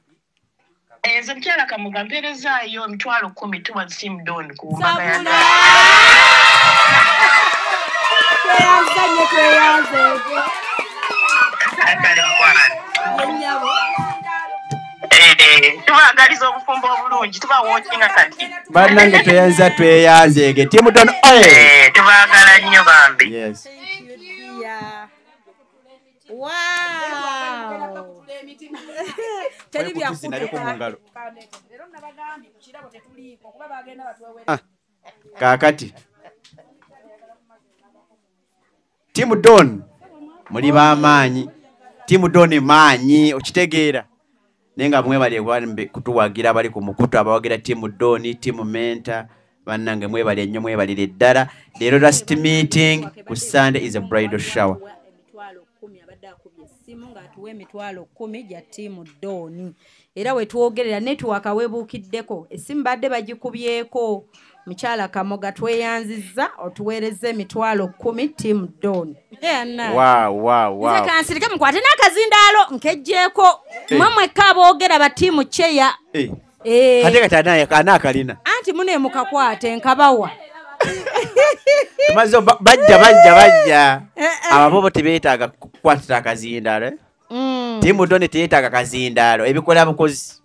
[SPEAKER 10] Nze mukyala Kamuga mpeerezaayo 100,000 towards Team Don ku mbaga ya
[SPEAKER 5] Tweyanze nnyo, tweyanze.
[SPEAKER 10] Kale mukwano. Tubaagaliza obufumbo obulungi, tubawookinga kati.
[SPEAKER 4] Bannange tweyanza tweyanzeege. Team Don oye!
[SPEAKER 10] Tubaagala nnyo bambi.
[SPEAKER 4] Yes.
[SPEAKER 5] Wow. Teri byakutuka.
[SPEAKER 4] Kaakati Team Don muli b'amaanyi. Team Don maanyi okitegeera. Naye nga mwebale kutuwagira abali ku mukutu abawagira Team Don, Team Mentor, bannange mwebale nnyo mwebalire ddala. Leero last meeting ku Sunday is a bridal shower.
[SPEAKER 5] Ng'atuwa 100,000 gya Team Don. Era we twogerera network weebuukiddeko essimu badde bagikubyeko. Mukyala Kamoga tweyanzizza otuweereza 100,000 Team Don.
[SPEAKER 4] Wow, wow, wow.
[SPEAKER 5] Nze kansirike mukwate n'akazindaalo nkejjeeko. Mmwe mwekka aboogera ba Team Chair.
[SPEAKER 4] Ate kati ani akalina?
[SPEAKER 5] Anti mune mukakwate nkabawa.
[SPEAKER 4] Tumaze bajja. Ababo tebeetaaga kukwatira akazindaalo. Team Don teyeetaaga kazindaalo ebikola bukozi.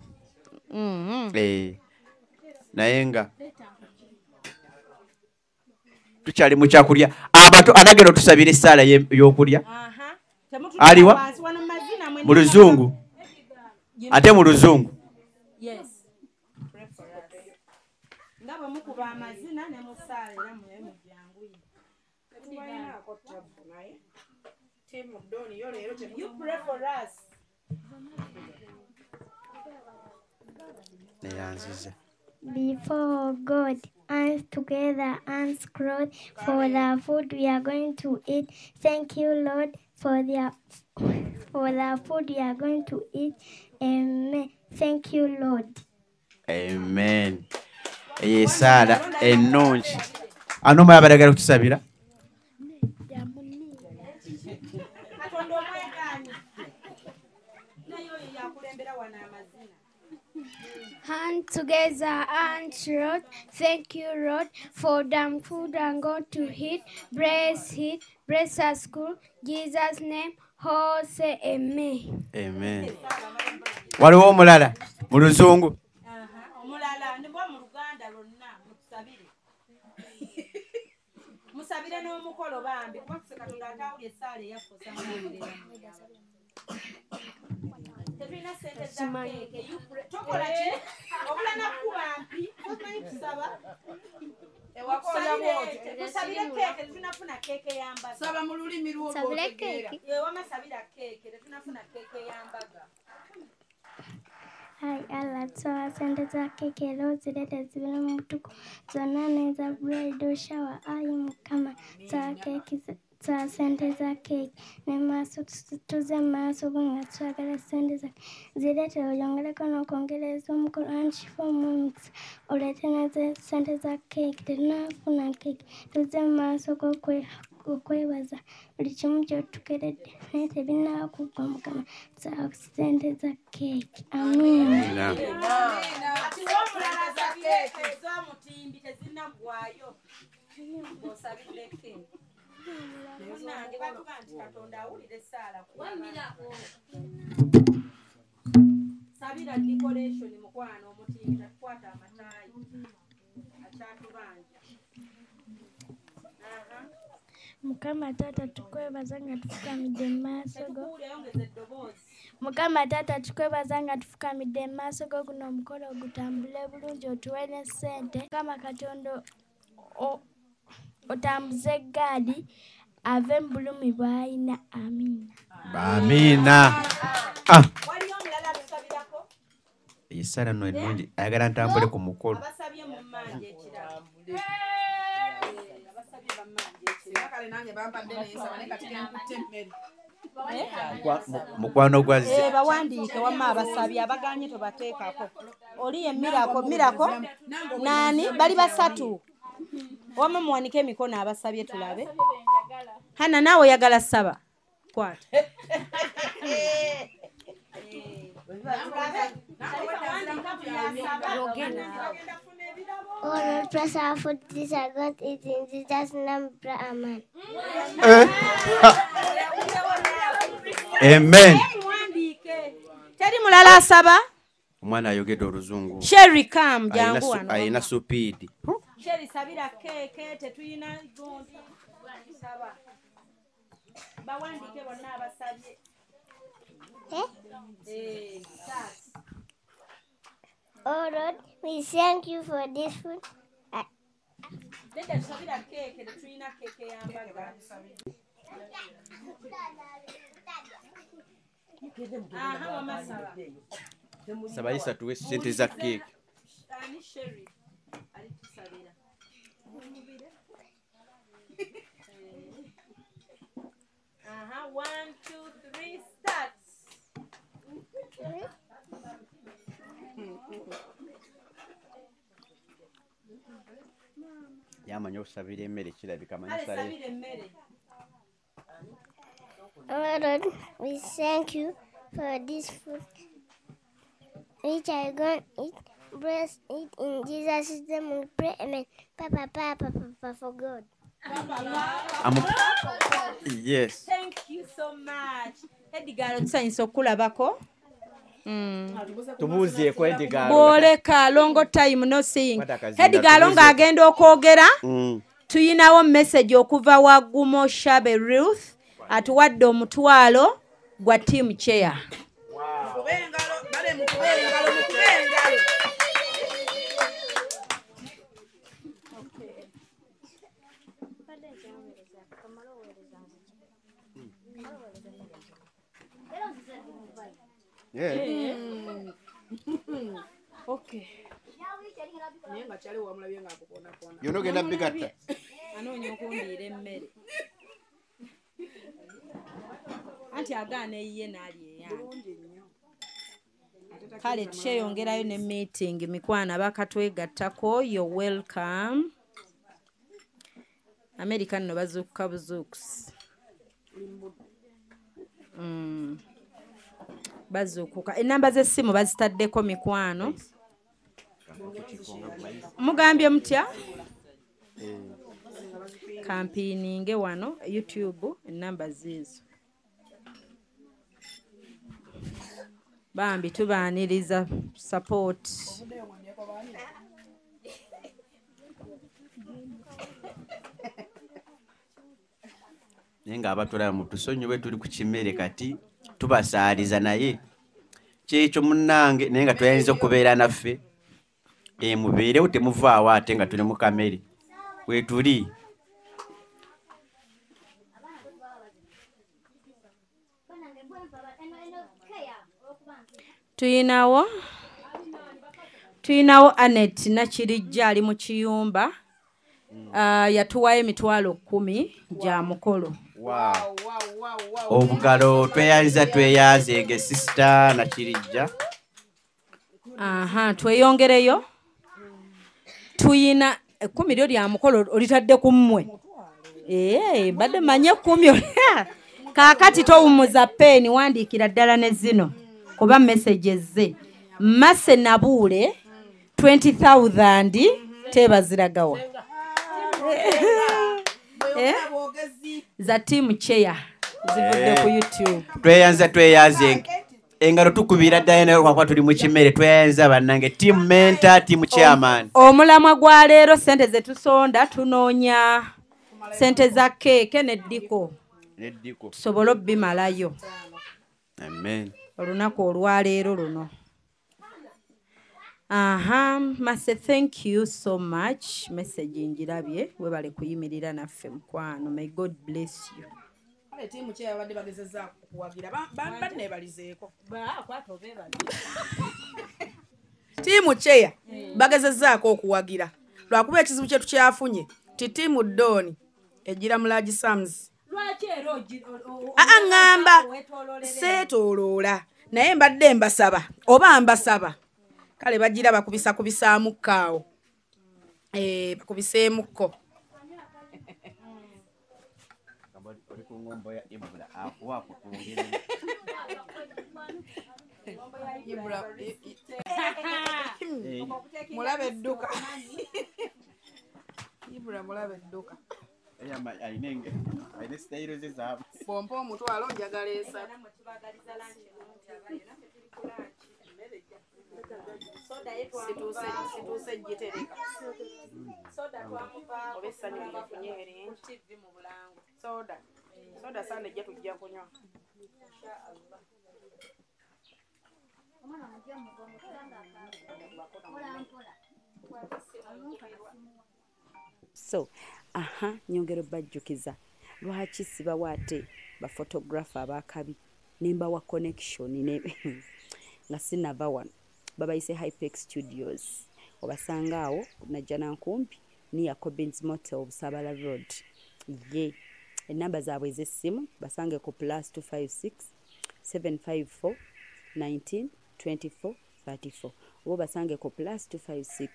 [SPEAKER 4] Naye nga tukyali mu kyakulya. Abato anagenda otusabira essaala y'okulya. Aliwa mu luzungu. Ate mu luzungu.
[SPEAKER 5] Yes. Nga bwe mukuba amazina ne mu ssaala era mujjanguye. You pray for us.
[SPEAKER 11] Before God, hands together, hands crossed for the food we are going to eat. Thank you, Lord, for the food we are going to eat. Amen. Thank you, Lord.
[SPEAKER 4] Amen. Esaala ennungi. Ano mwabadde kutusabira?
[SPEAKER 11] Hand together, hands Lord. Thank you, Lord, for the food I'm going to eat. Bless it, bless our school. Jesus' name, oh, say amen.
[SPEAKER 4] Amen. Waliwo omulala mu luzungu.
[SPEAKER 5] Omulala ndibwa mu Luganda lwonna mutusabire. Musabire n'omukolo bambi kuba Katonda atawulira essaala eyaffe osanga. Tetulina ssente za keeke. Tokola ki? Obula nakuba mpi. Tomanyi kusaba. Tusabire keeke, tetunafuna keeke ya mbaga.
[SPEAKER 2] Saba mu lulimi lw'otegeera.
[SPEAKER 5] Wama sabira keeke, tetunafuna keeke ya mbaga.
[SPEAKER 11] Ai Allah, tuwa sente za keeke era ozireete zibeere mu butuku zonna n'eza bridal shower. Ayi Mukama, tuwa sente za keeke ne maaso tuze mu maaso go nga twagala sente za zireete oyongereko n'okwongereza omukolo anti omukisa oleete ne sente za keeke tetunafuna keeke tuze mu maaso go okwebaza buli kimu ky'otukeredde naye tebinnaba kuggwa Mukama tuwa sente za keeke. Amiina.
[SPEAKER 5] Sabira decoration mukwano omutimbi takwata amataayi akyatubanja.
[SPEAKER 11] Mukama taata tukwebaza nga tufukamidde mu maaso go. Mukama taata tukwebaza nga tufukamidde mu maaso go guno omukolo ogutambule bulungi otuwe ne ssente. Mukama Katonda otambuze eggaali ave mu bulumi bw'alina. Amiina.
[SPEAKER 4] Amiina.
[SPEAKER 5] Waliyo omulala atusabirako?
[SPEAKER 4] Esala no ennungi, ayagala ntambule ku mukolo.
[SPEAKER 5] Abasabye mu mmanja ekirabo. Abasabye bammanja ekirabo.
[SPEAKER 2] Kale nange bampadde nensaba naye kati nkutte emmere.
[SPEAKER 4] Mukwano gwa
[SPEAKER 5] bawandiike wamma abasabye, abaganye tobateekako. Oli ye Mirako nani bali basatu. Wamma muwanike emikono abasabye tulabe. Hana naawe oyagala saba. Kwata.
[SPEAKER 11] Oh Lord, bless our food, this our God is in Jesus' name, amen.
[SPEAKER 4] Amen.
[SPEAKER 5] Teri mulala asaba?
[SPEAKER 4] Omwana ayogedde oluzungu.
[SPEAKER 5] Sherry come jangu wano.
[SPEAKER 4] Alina supiidi.
[SPEAKER 5] Sherry sabira keeke tetuyina gundi. Saba. Bawandiike bonna abasabye.
[SPEAKER 11] Oh Lord, we thank you for this food.
[SPEAKER 5] Nedda tusabira keeke tetuyina keeke y'ambaga. Aha wamma saba.
[SPEAKER 4] Saba Yesu atuwe ssente za keeke.
[SPEAKER 5] Ani Sherry alitusabira. Aha, 1 2 3 start.
[SPEAKER 4] Yamanyi okusabira emmere kirabika amanyi
[SPEAKER 5] Kale sabira emmere.
[SPEAKER 11] Oh Lord, we thank you for this food which I gonna eat. Bless it in Jesus' name we pray. Amen. Papa, papa, papa, for God.
[SPEAKER 4] Yes.
[SPEAKER 5] Thank you so much. Edgar tusanyuse okulabako.
[SPEAKER 4] Tubuuzeeko Edgar.
[SPEAKER 5] Bwoleka long time no seeing. Edgar ng'agenda okwogera. Tuyinawo message okuva wa Gumo Shabe Ruth atuwadde omutwalo gwa team chair.
[SPEAKER 2] Mukube engalo, bale mukube engalo, mukube engalo.
[SPEAKER 4] Yeah.
[SPEAKER 5] Okay.
[SPEAKER 2] Naye nga kyali wamulabye ng'akukoonakona.
[SPEAKER 4] Yonna ogenda bigatta.
[SPEAKER 5] Anoonya okundiira emmere. Anti agaana eyiye n'alya eyange. Kale tukyeyongerayo ne meeting mikwano abakatwegattako, you're welcome. America nno bazuukuka buzuukusi. Bazuukuka. Ennamba z'essimu bazitaddeko mikwano. Mugambye mutya? Kampiininge wano YouTube ennamba ziizo. Bambi tubaaniriza support.
[SPEAKER 4] Naye ng'abatulaba mutusonyiwe tuli ku kimere kati tubasaaliza naye kyekyo munnange naye nga tuyinza okubeera naffe. Mubeerewo temuvaawo ate nga tuli mu kamere weetuli.
[SPEAKER 5] Tuyinawo Annette Nakirijja ali mu kiyumba. Yatuwayo emitwalo 10 gya mukolo.
[SPEAKER 4] Obugalo tweyanza tweyanzeege sister Nakirijja.
[SPEAKER 5] Aha, tweyongereyo. Tuyina 10 lyo lya mukolo olitadde ku mmwe. Badde manye 10. Kaakati towummuza peeni wandiikira ddala ne zino kuba messages ze. Mase Nabuule 20,000 tebaziragawa. Za team chair zivudde ku YouTube.
[SPEAKER 4] Tweyanza tweyanze engalo tukubira ddala naye lwakuba tuli mu kimere tweyanza bannange team mentor team chairman.
[SPEAKER 5] Omulamwa gwa leero ssente ze tusonda tunoonya ssente za keeke n'eddiko tusobole obbimalayo.
[SPEAKER 4] Amen.
[SPEAKER 5] Olunaku olwaleero luno. Aha, Mase, thank you so much. Message njirabye, webale kuyimirira naffe mukwano. May God bless you.
[SPEAKER 2] Kale ttiimu ki abadde bagezezzaako okuwagira banneebalizeeko. Ttiimu kyeya bagezezzaako okuwagira lwakuba ekizibu kye tukyafunye ti ttiimu Ddooni egira mu Large Sums. Aa ŋŋamba seetooloola naye mbadde mbasaba oba mbasaba kale bagira bakubisakubisaamu awo bakubiseemukko. Mulabe edduka. Ibra mulabe edduka. Pompa omutwalo njagala esatu. Situuse gitereka. Oba essanyu lyefunye eringi. Soda. Soda sande ejja tujja kunywa.
[SPEAKER 5] So, aha, nyongera bajjukiza lwaki sibawa ate ba photographer abakabi nembawa connection ne nga sinava wano babayise Hypex Studios obasanga awo najja nkumpi ni Jacobins Motel Busabala Road. Ye enamba zaabwe ez'essimu basange ku +256 754 19 24 34 oba basange ku +256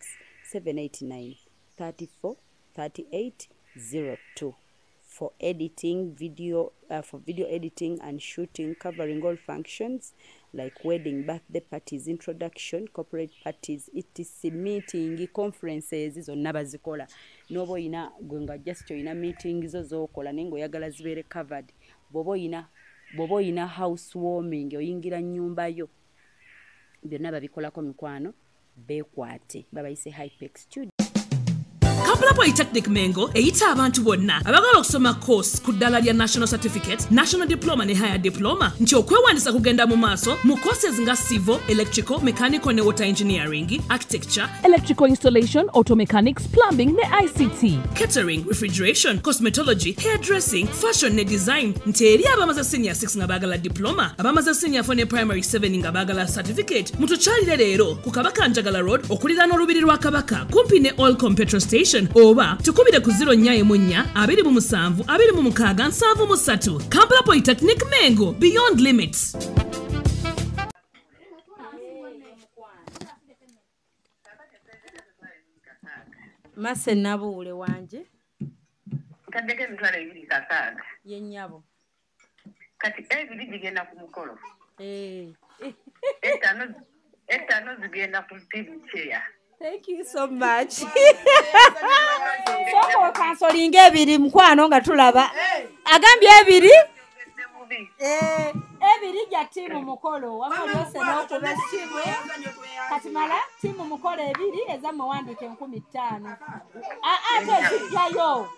[SPEAKER 5] 789 34 38 02 for editing video, for video editing and shooting, covering all functions like wedding, birthday parties, introduction, corporate parties, etc, meeting, conferences zonna bazikola. Nobo ina gwenga just ina meeting zo zokola nengo yagala zibeere covered. Bobo ina housewarming oyingira nyumba yo byonna babikolako mikwano bekwate babayise Hypex Studio.
[SPEAKER 6] Kampala Polytechnic Mengo eyita abantu bonna abagala okusoma course ku ddala lya National Certificate, National Diploma ne Higher Diploma nti okwewandiisa kugenda mu maaso mu courses nga civil, electrical, mechanical ne water engineering, architecture, electrical installation, auto mechanics, plumbing ne ICT, catering, refrigeration, cosmetology, hairdressing, fashion ne design. Nti eri abamaze senior 6 nga baagala diploma, abamaze senior 4 ne primary 7 nga baagala certificate. Mutukyalire leero ku Kabaka Njagala Road okuliraana olubiri lwa Kabaka kumpi ne Oilcom petrol station oba tukubire ku 044 27 26 73. Kampala Polytechnic Mengo, beyond limits.
[SPEAKER 5] Mase Nabuule wanje
[SPEAKER 10] ntaddeko emitwalo 206
[SPEAKER 5] ye nnyabo
[SPEAKER 10] kati ebiri gigenda ku mukolo etaano zigenda ku TV chair.
[SPEAKER 5] Thank you so much. Soko kansolinga ebiri mukwano nga tulaba. Agambye ebiri? Ebiri ja timu mukolo. Wama yose n'okuba timu. Kati mala timu mukolo ebiri ezammwe wandike 5000. Ate zijjayo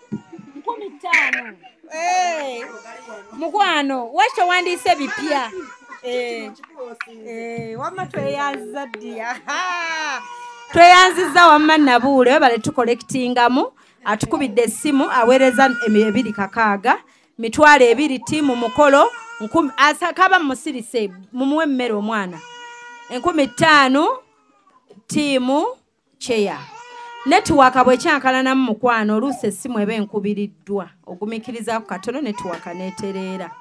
[SPEAKER 5] 5000. Mukwano wakyo wandiise bipya. Wamma tweyanziza ddia. Tweyanziza wamma Nabuule webale tukollectingamu atukubidde essimu aweereza 206 mitwalo 2 ttiimu mukolo kaba musirise mumuwe emmere omwana 5000 ttiimu cheya. Netiwaaka bwekyankalanamu mukwano oluusi essimu eba enkubiriddwa ogumikirizaako katono netiwaaka n'etereera.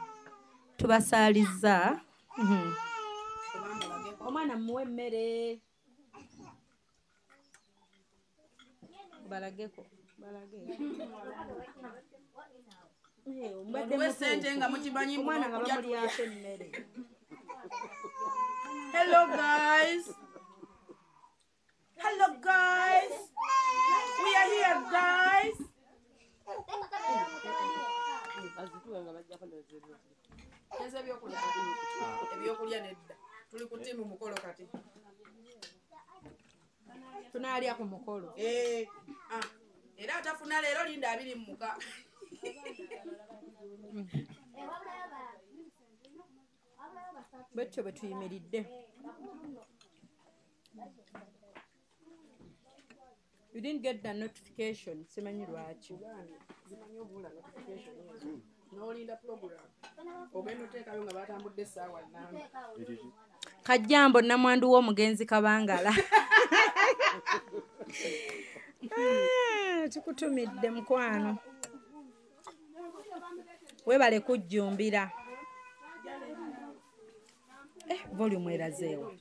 [SPEAKER 5] Tubasaaliza. Omwana mumuwe emmere. Balageko balage.
[SPEAKER 2] Muwe sente nga mukimanyi
[SPEAKER 5] omwana nga bamulyako emmere.
[SPEAKER 2] Hello guys. Hello guys. We are here guys. Ebyokulya nedda. Tuli ku ttiimu mukolo kati.
[SPEAKER 5] Tunaalya ku mukolo.
[SPEAKER 2] Era atafuna leero linda 26.
[SPEAKER 5] Bwetyo bwe tuyimiridde. You didn't get the notification. Simanyi lwaki.
[SPEAKER 2] N'olinda program ogenda oteekayo nga batambudde essaawa nnamba.
[SPEAKER 5] Kajjambo namwandu w'omugenzi Kabangala. Tukutumidde mukwano, webale kujjumbira. Volume erazeewa.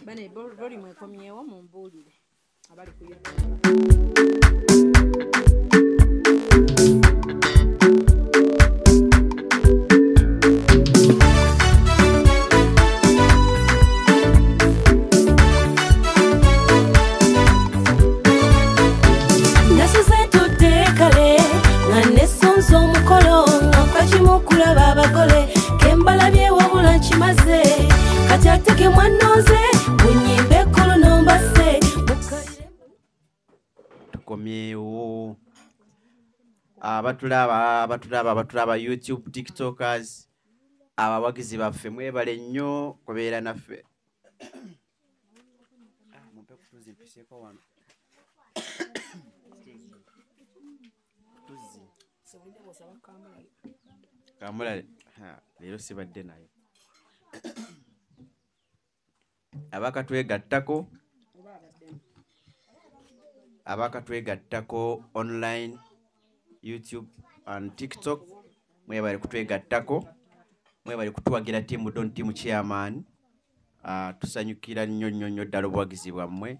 [SPEAKER 5] Bane volume ekomyewo mumbuulire abali ku YouTube.
[SPEAKER 12] Nasize ntudde kale nga nesunze omukolo nga nfa kimu kulaba abagole kembalabye wabula nkimaze kati ate ke mwannonze munyimbe ekkulu nombase.
[SPEAKER 4] Tukomyewo abatulaba YouTube, TikTokers, abawagizi baffe mwebale nnyo kubeera naffe. Mumpe kutuzi mpiseeko wano. Tuzi. Kamulale, leero sibadde naye. Abakatwegattako online, YouTube and TikTok, mwebale kutwegattako, mwebale kutuwagira Team Don, Team Chairman. Tusanyukira nnyo nnyo nnyo ddala obuwagizi bwammwe.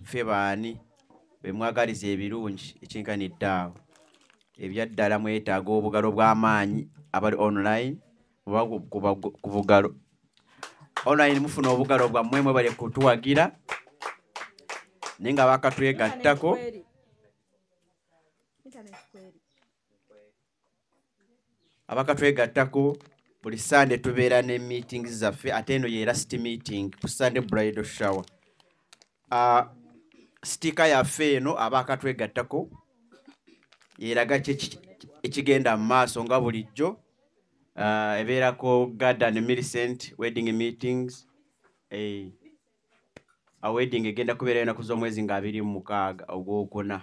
[SPEAKER 4] Ffe baani be mwagaliza ebirungi ekinkanidde awo. Ebyaddala mwetaaga obugalo bw'amaanyi abali online, oba ku bugalo online mufuna obugalo bwammwe, mwebale kutuwagira. Naye nga bakatwegattako buli Sunday tubeera ne meetings zaffe, ate eno ye last meeting ku Sunday bridal shower. Stika yaffe eno abakatwegattako yeraga ki ekigenda mu maaso nga bulijjo. Ebeerako Gad and Millicent wedding meetings. A wedding egenda kubeerayo ennaku z'omwezi nga 26 ogwokuna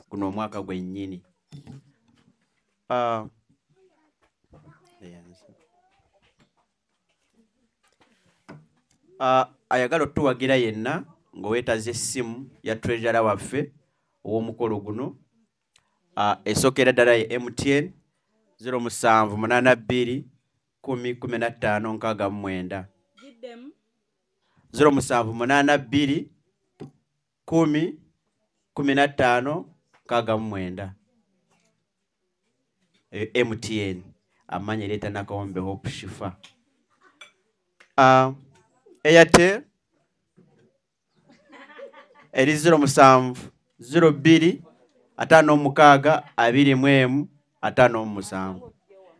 [SPEAKER 4] guno omwaka gwennyini. Ayagala otuwagira yenna ng'oweetaze essimu ya treasurer waffe ow'omukolo guno. Esookera ddala ye MTN 0782 10 15 69. 0782 10 15 69. MTN amanya ereeta Nakawombe Hope Shifa. Airtel eri 07 02 56 21 57.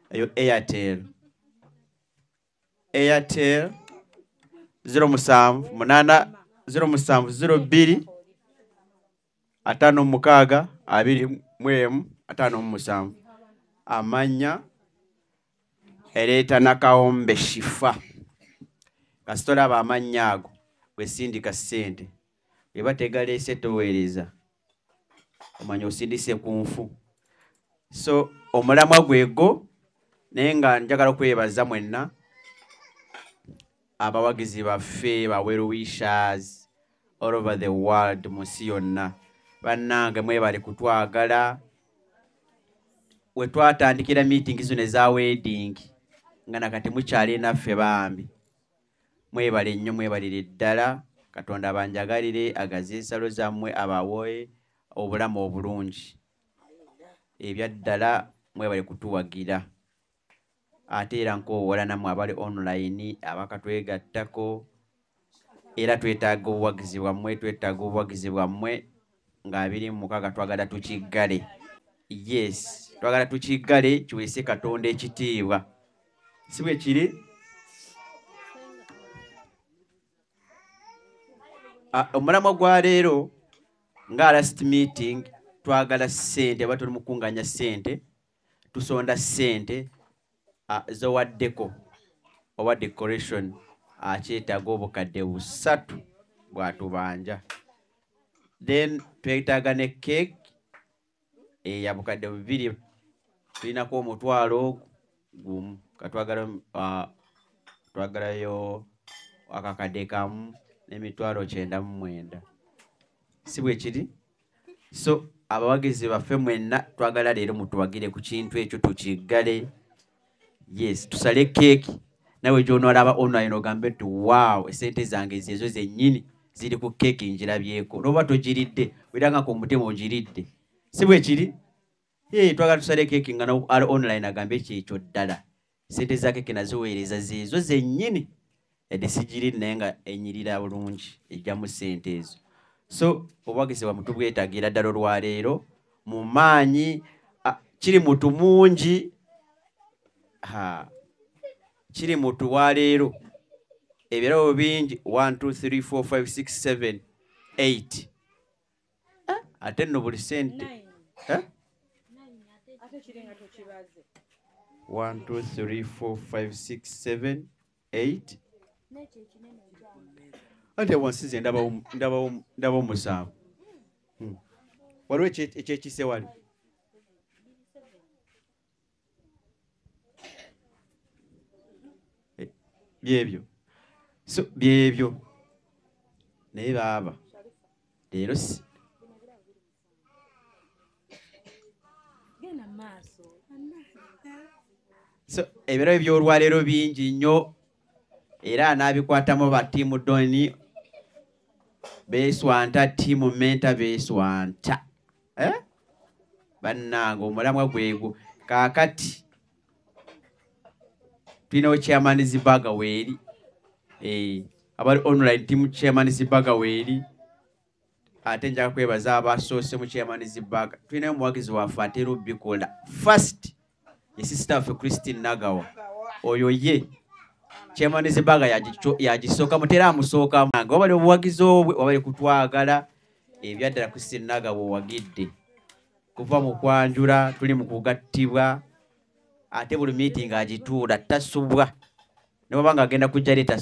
[SPEAKER 4] Eyo Airtel. Airtel 07 8 07 02 56 21 57. Amanya ereeta Nakawombe Shifa. Kasita olaba amannya ago gwesindika ssente, bwe tegaleese toweereza, omanya osindise ku nfu. So omulamwa gwego, naye nga njagala okwebaza mwenna abawagizi baffe ba well wishers all over the world, mu nsi yonna. Bannange mwebale kutwagala. We twatandikira meeting zino eza wedding nga nakati mukyali naffe bambi. Mwebale nnyo, mwebalire ddala. Katonda abanjagalire, agaze ensalo zammwe, abawoe obulamu obulungi. Ebyaddala mwebale kutuwagira. Ate era nkowoola nammwe abali online abakatwegattako, era twetaaga obuwagizi bwammwe, twetaaga obuwagizi bwammwe nga 26 twagala tukiggale. Yes, twagala tukiggale kiweese Katonda ekitiibwa. Si bwe kiri? Omulamwa gwa leero nga last meeting Twagala ssente, oba tuli mu kukunganya ssente, tusonda ssente zowaddeko oba decoration akyetaaga obukadde 3 bwatubanja. Then twetaaga ne cake eya bukadde 2, tulinako 1,000 katwagala twagalayo akakadde kamu n'emitwalo 99. Si bwe kiri? So abawagizi baffe mwenna twagala leero mutuwagire ku kintu ekyo tukiggale. Yes, tusale keeki nawe gy'onoolaba online ogambe nti wow, esente zange zezo zennyini ziri ku keeki njirabyeko. N'oba togiridde, wiranga ku mutima ogiridde. Si bwe kiri? Twagala tusale keeki nga ali online agambe kyekyo ddala. Sente za keeki naziweereza zezo zennyini. Yadde sigiridde naye nga enyirira bulungi ejjamu sente ezo. So obuwagizi bwammwe tubwetaagira ddala olwaleero mu maanyi. Kiri mutu mungi, kiri mutu waleero ebirabo bingi 1 2 3 4 5 6 7 8 ate nno buli sente 1 2 3 4 5 6 7 8 ate wansi nze ndabawo 7. Waliwo ekyekise wali byebyo. So byebyo naye baaba leero si so ebirabo eby'olwaleero bingi nnyo era anaabikwatamu ba ttiimu Doni beeswanta, ttiimu Menta beeswanta. Bannange omulamwa gwegwo. Kaakati tulinawo Chairman Zibaga weeri, abali online team Chairman Zibaga weeri. Ate njaga kwebaza abasoose mu Chairman Zibaga. Tulinayo omuwagizi waffe atera obikola first, ye sister waffe Christine Nagawa. Oyo ye Chairman Zibaga yagisookamu, tera amusookamu. Nga wabali obuwagizi obwe, wabali kutwagala ebyaddala. Christine Nagawa owagidde kuva mu kwanjula, tuli mu kugattibwa, ate buli meeting agituula tasubwa. Ne bw'aba ng'agenda kujja leeta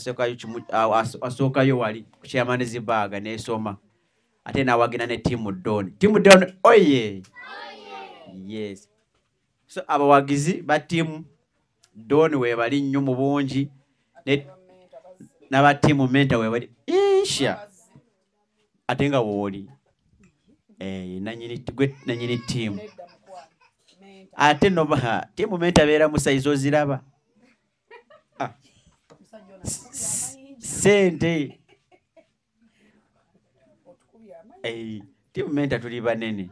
[SPEAKER 4] asookayo wali ku Chairman Zibaga n'esoma, ate n'awagira ne Team Don. Team Don oye! Yes. So abawagizi ba Team Don weebali nnyo mu bungi, n'aba Team Menta weebali insha, ate nga wooli gwe nannyini ttiimu. Ate no ttiimu Menta beera mu sayizi oziraba sente. Ttiimu Menta tuli banene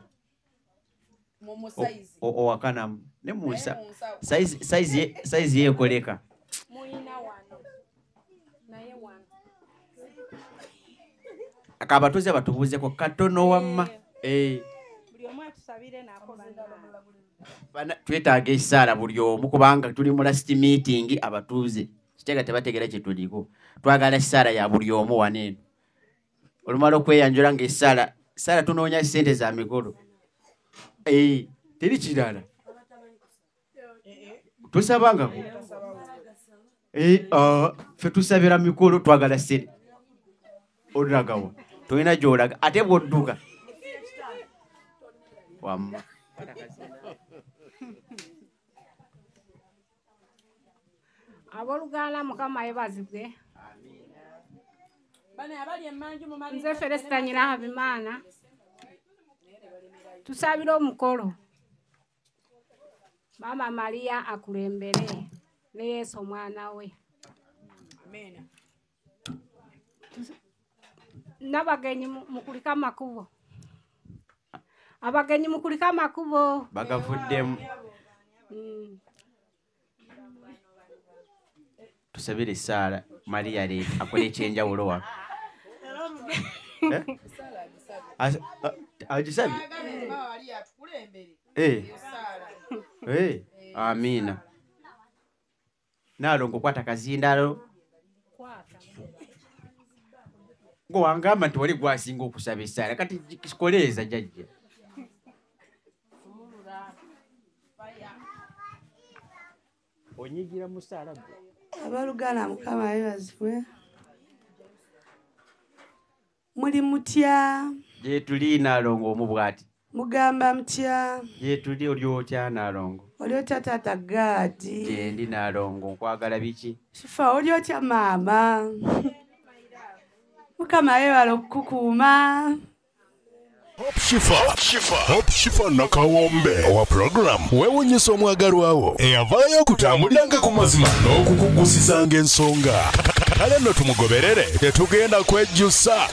[SPEAKER 4] owakanamu ne munsa sayizi yeekoleka. Akabatuze batubuuzeko katono wamma. Twetaaga essaala buli omu kubanga tuli mu last meeting abatuuze kitega tebategeera kye tuliko. Twagala essaala ya buli omu wano eno. Olumala okweyanjula ng'essaala saala tunoonya ssente za mikolo. Teri kirala tusabangako. Ffe tusabira mikolo, twagala ssente. Olagawa tolina gy'olaga ate bw'odduka wamma.
[SPEAKER 13] Abooluganda Mukama yeebazibwe. Nze Felesita Nyirahabimana, tusabira omukolo Mama Maria akulembere ne Yesu omwana we. N'abagenyi mukulika amakubo, abagenyi mukulika amakubo
[SPEAKER 4] bagavuddemu. Tusabire essaala Maria leero akole ekyenjawulo wano. Agisabye? Amiina. Naalongo kwata kazindalo. Gwe wangamba nti wali gwasinga okusaba essaala, kati kikoleeza jjajja. Onyigira musaala gwe.
[SPEAKER 14] Abaluganda Mukama yeebazibwe. Muli mutya?
[SPEAKER 4] Gye tuli Naalongo omu bw'ati.
[SPEAKER 14] Mugamba mutya?
[SPEAKER 4] Gye tuli oli otya Naalongo?
[SPEAKER 14] Oli otya taata Gaadi?
[SPEAKER 4] Gye ndi Naalongo, nkwagala biki?
[SPEAKER 14] Shifa oli otya maama? Mukama yeebale okukukuuma.
[SPEAKER 1] Hope Shifa Nakawombe owa program weewunyisa omwagalwawo eyavaayo okutambuliranga ku mazima n'okukugusizanga ensonga. Kale nno tumugoberere, tetugenda kwejjusa.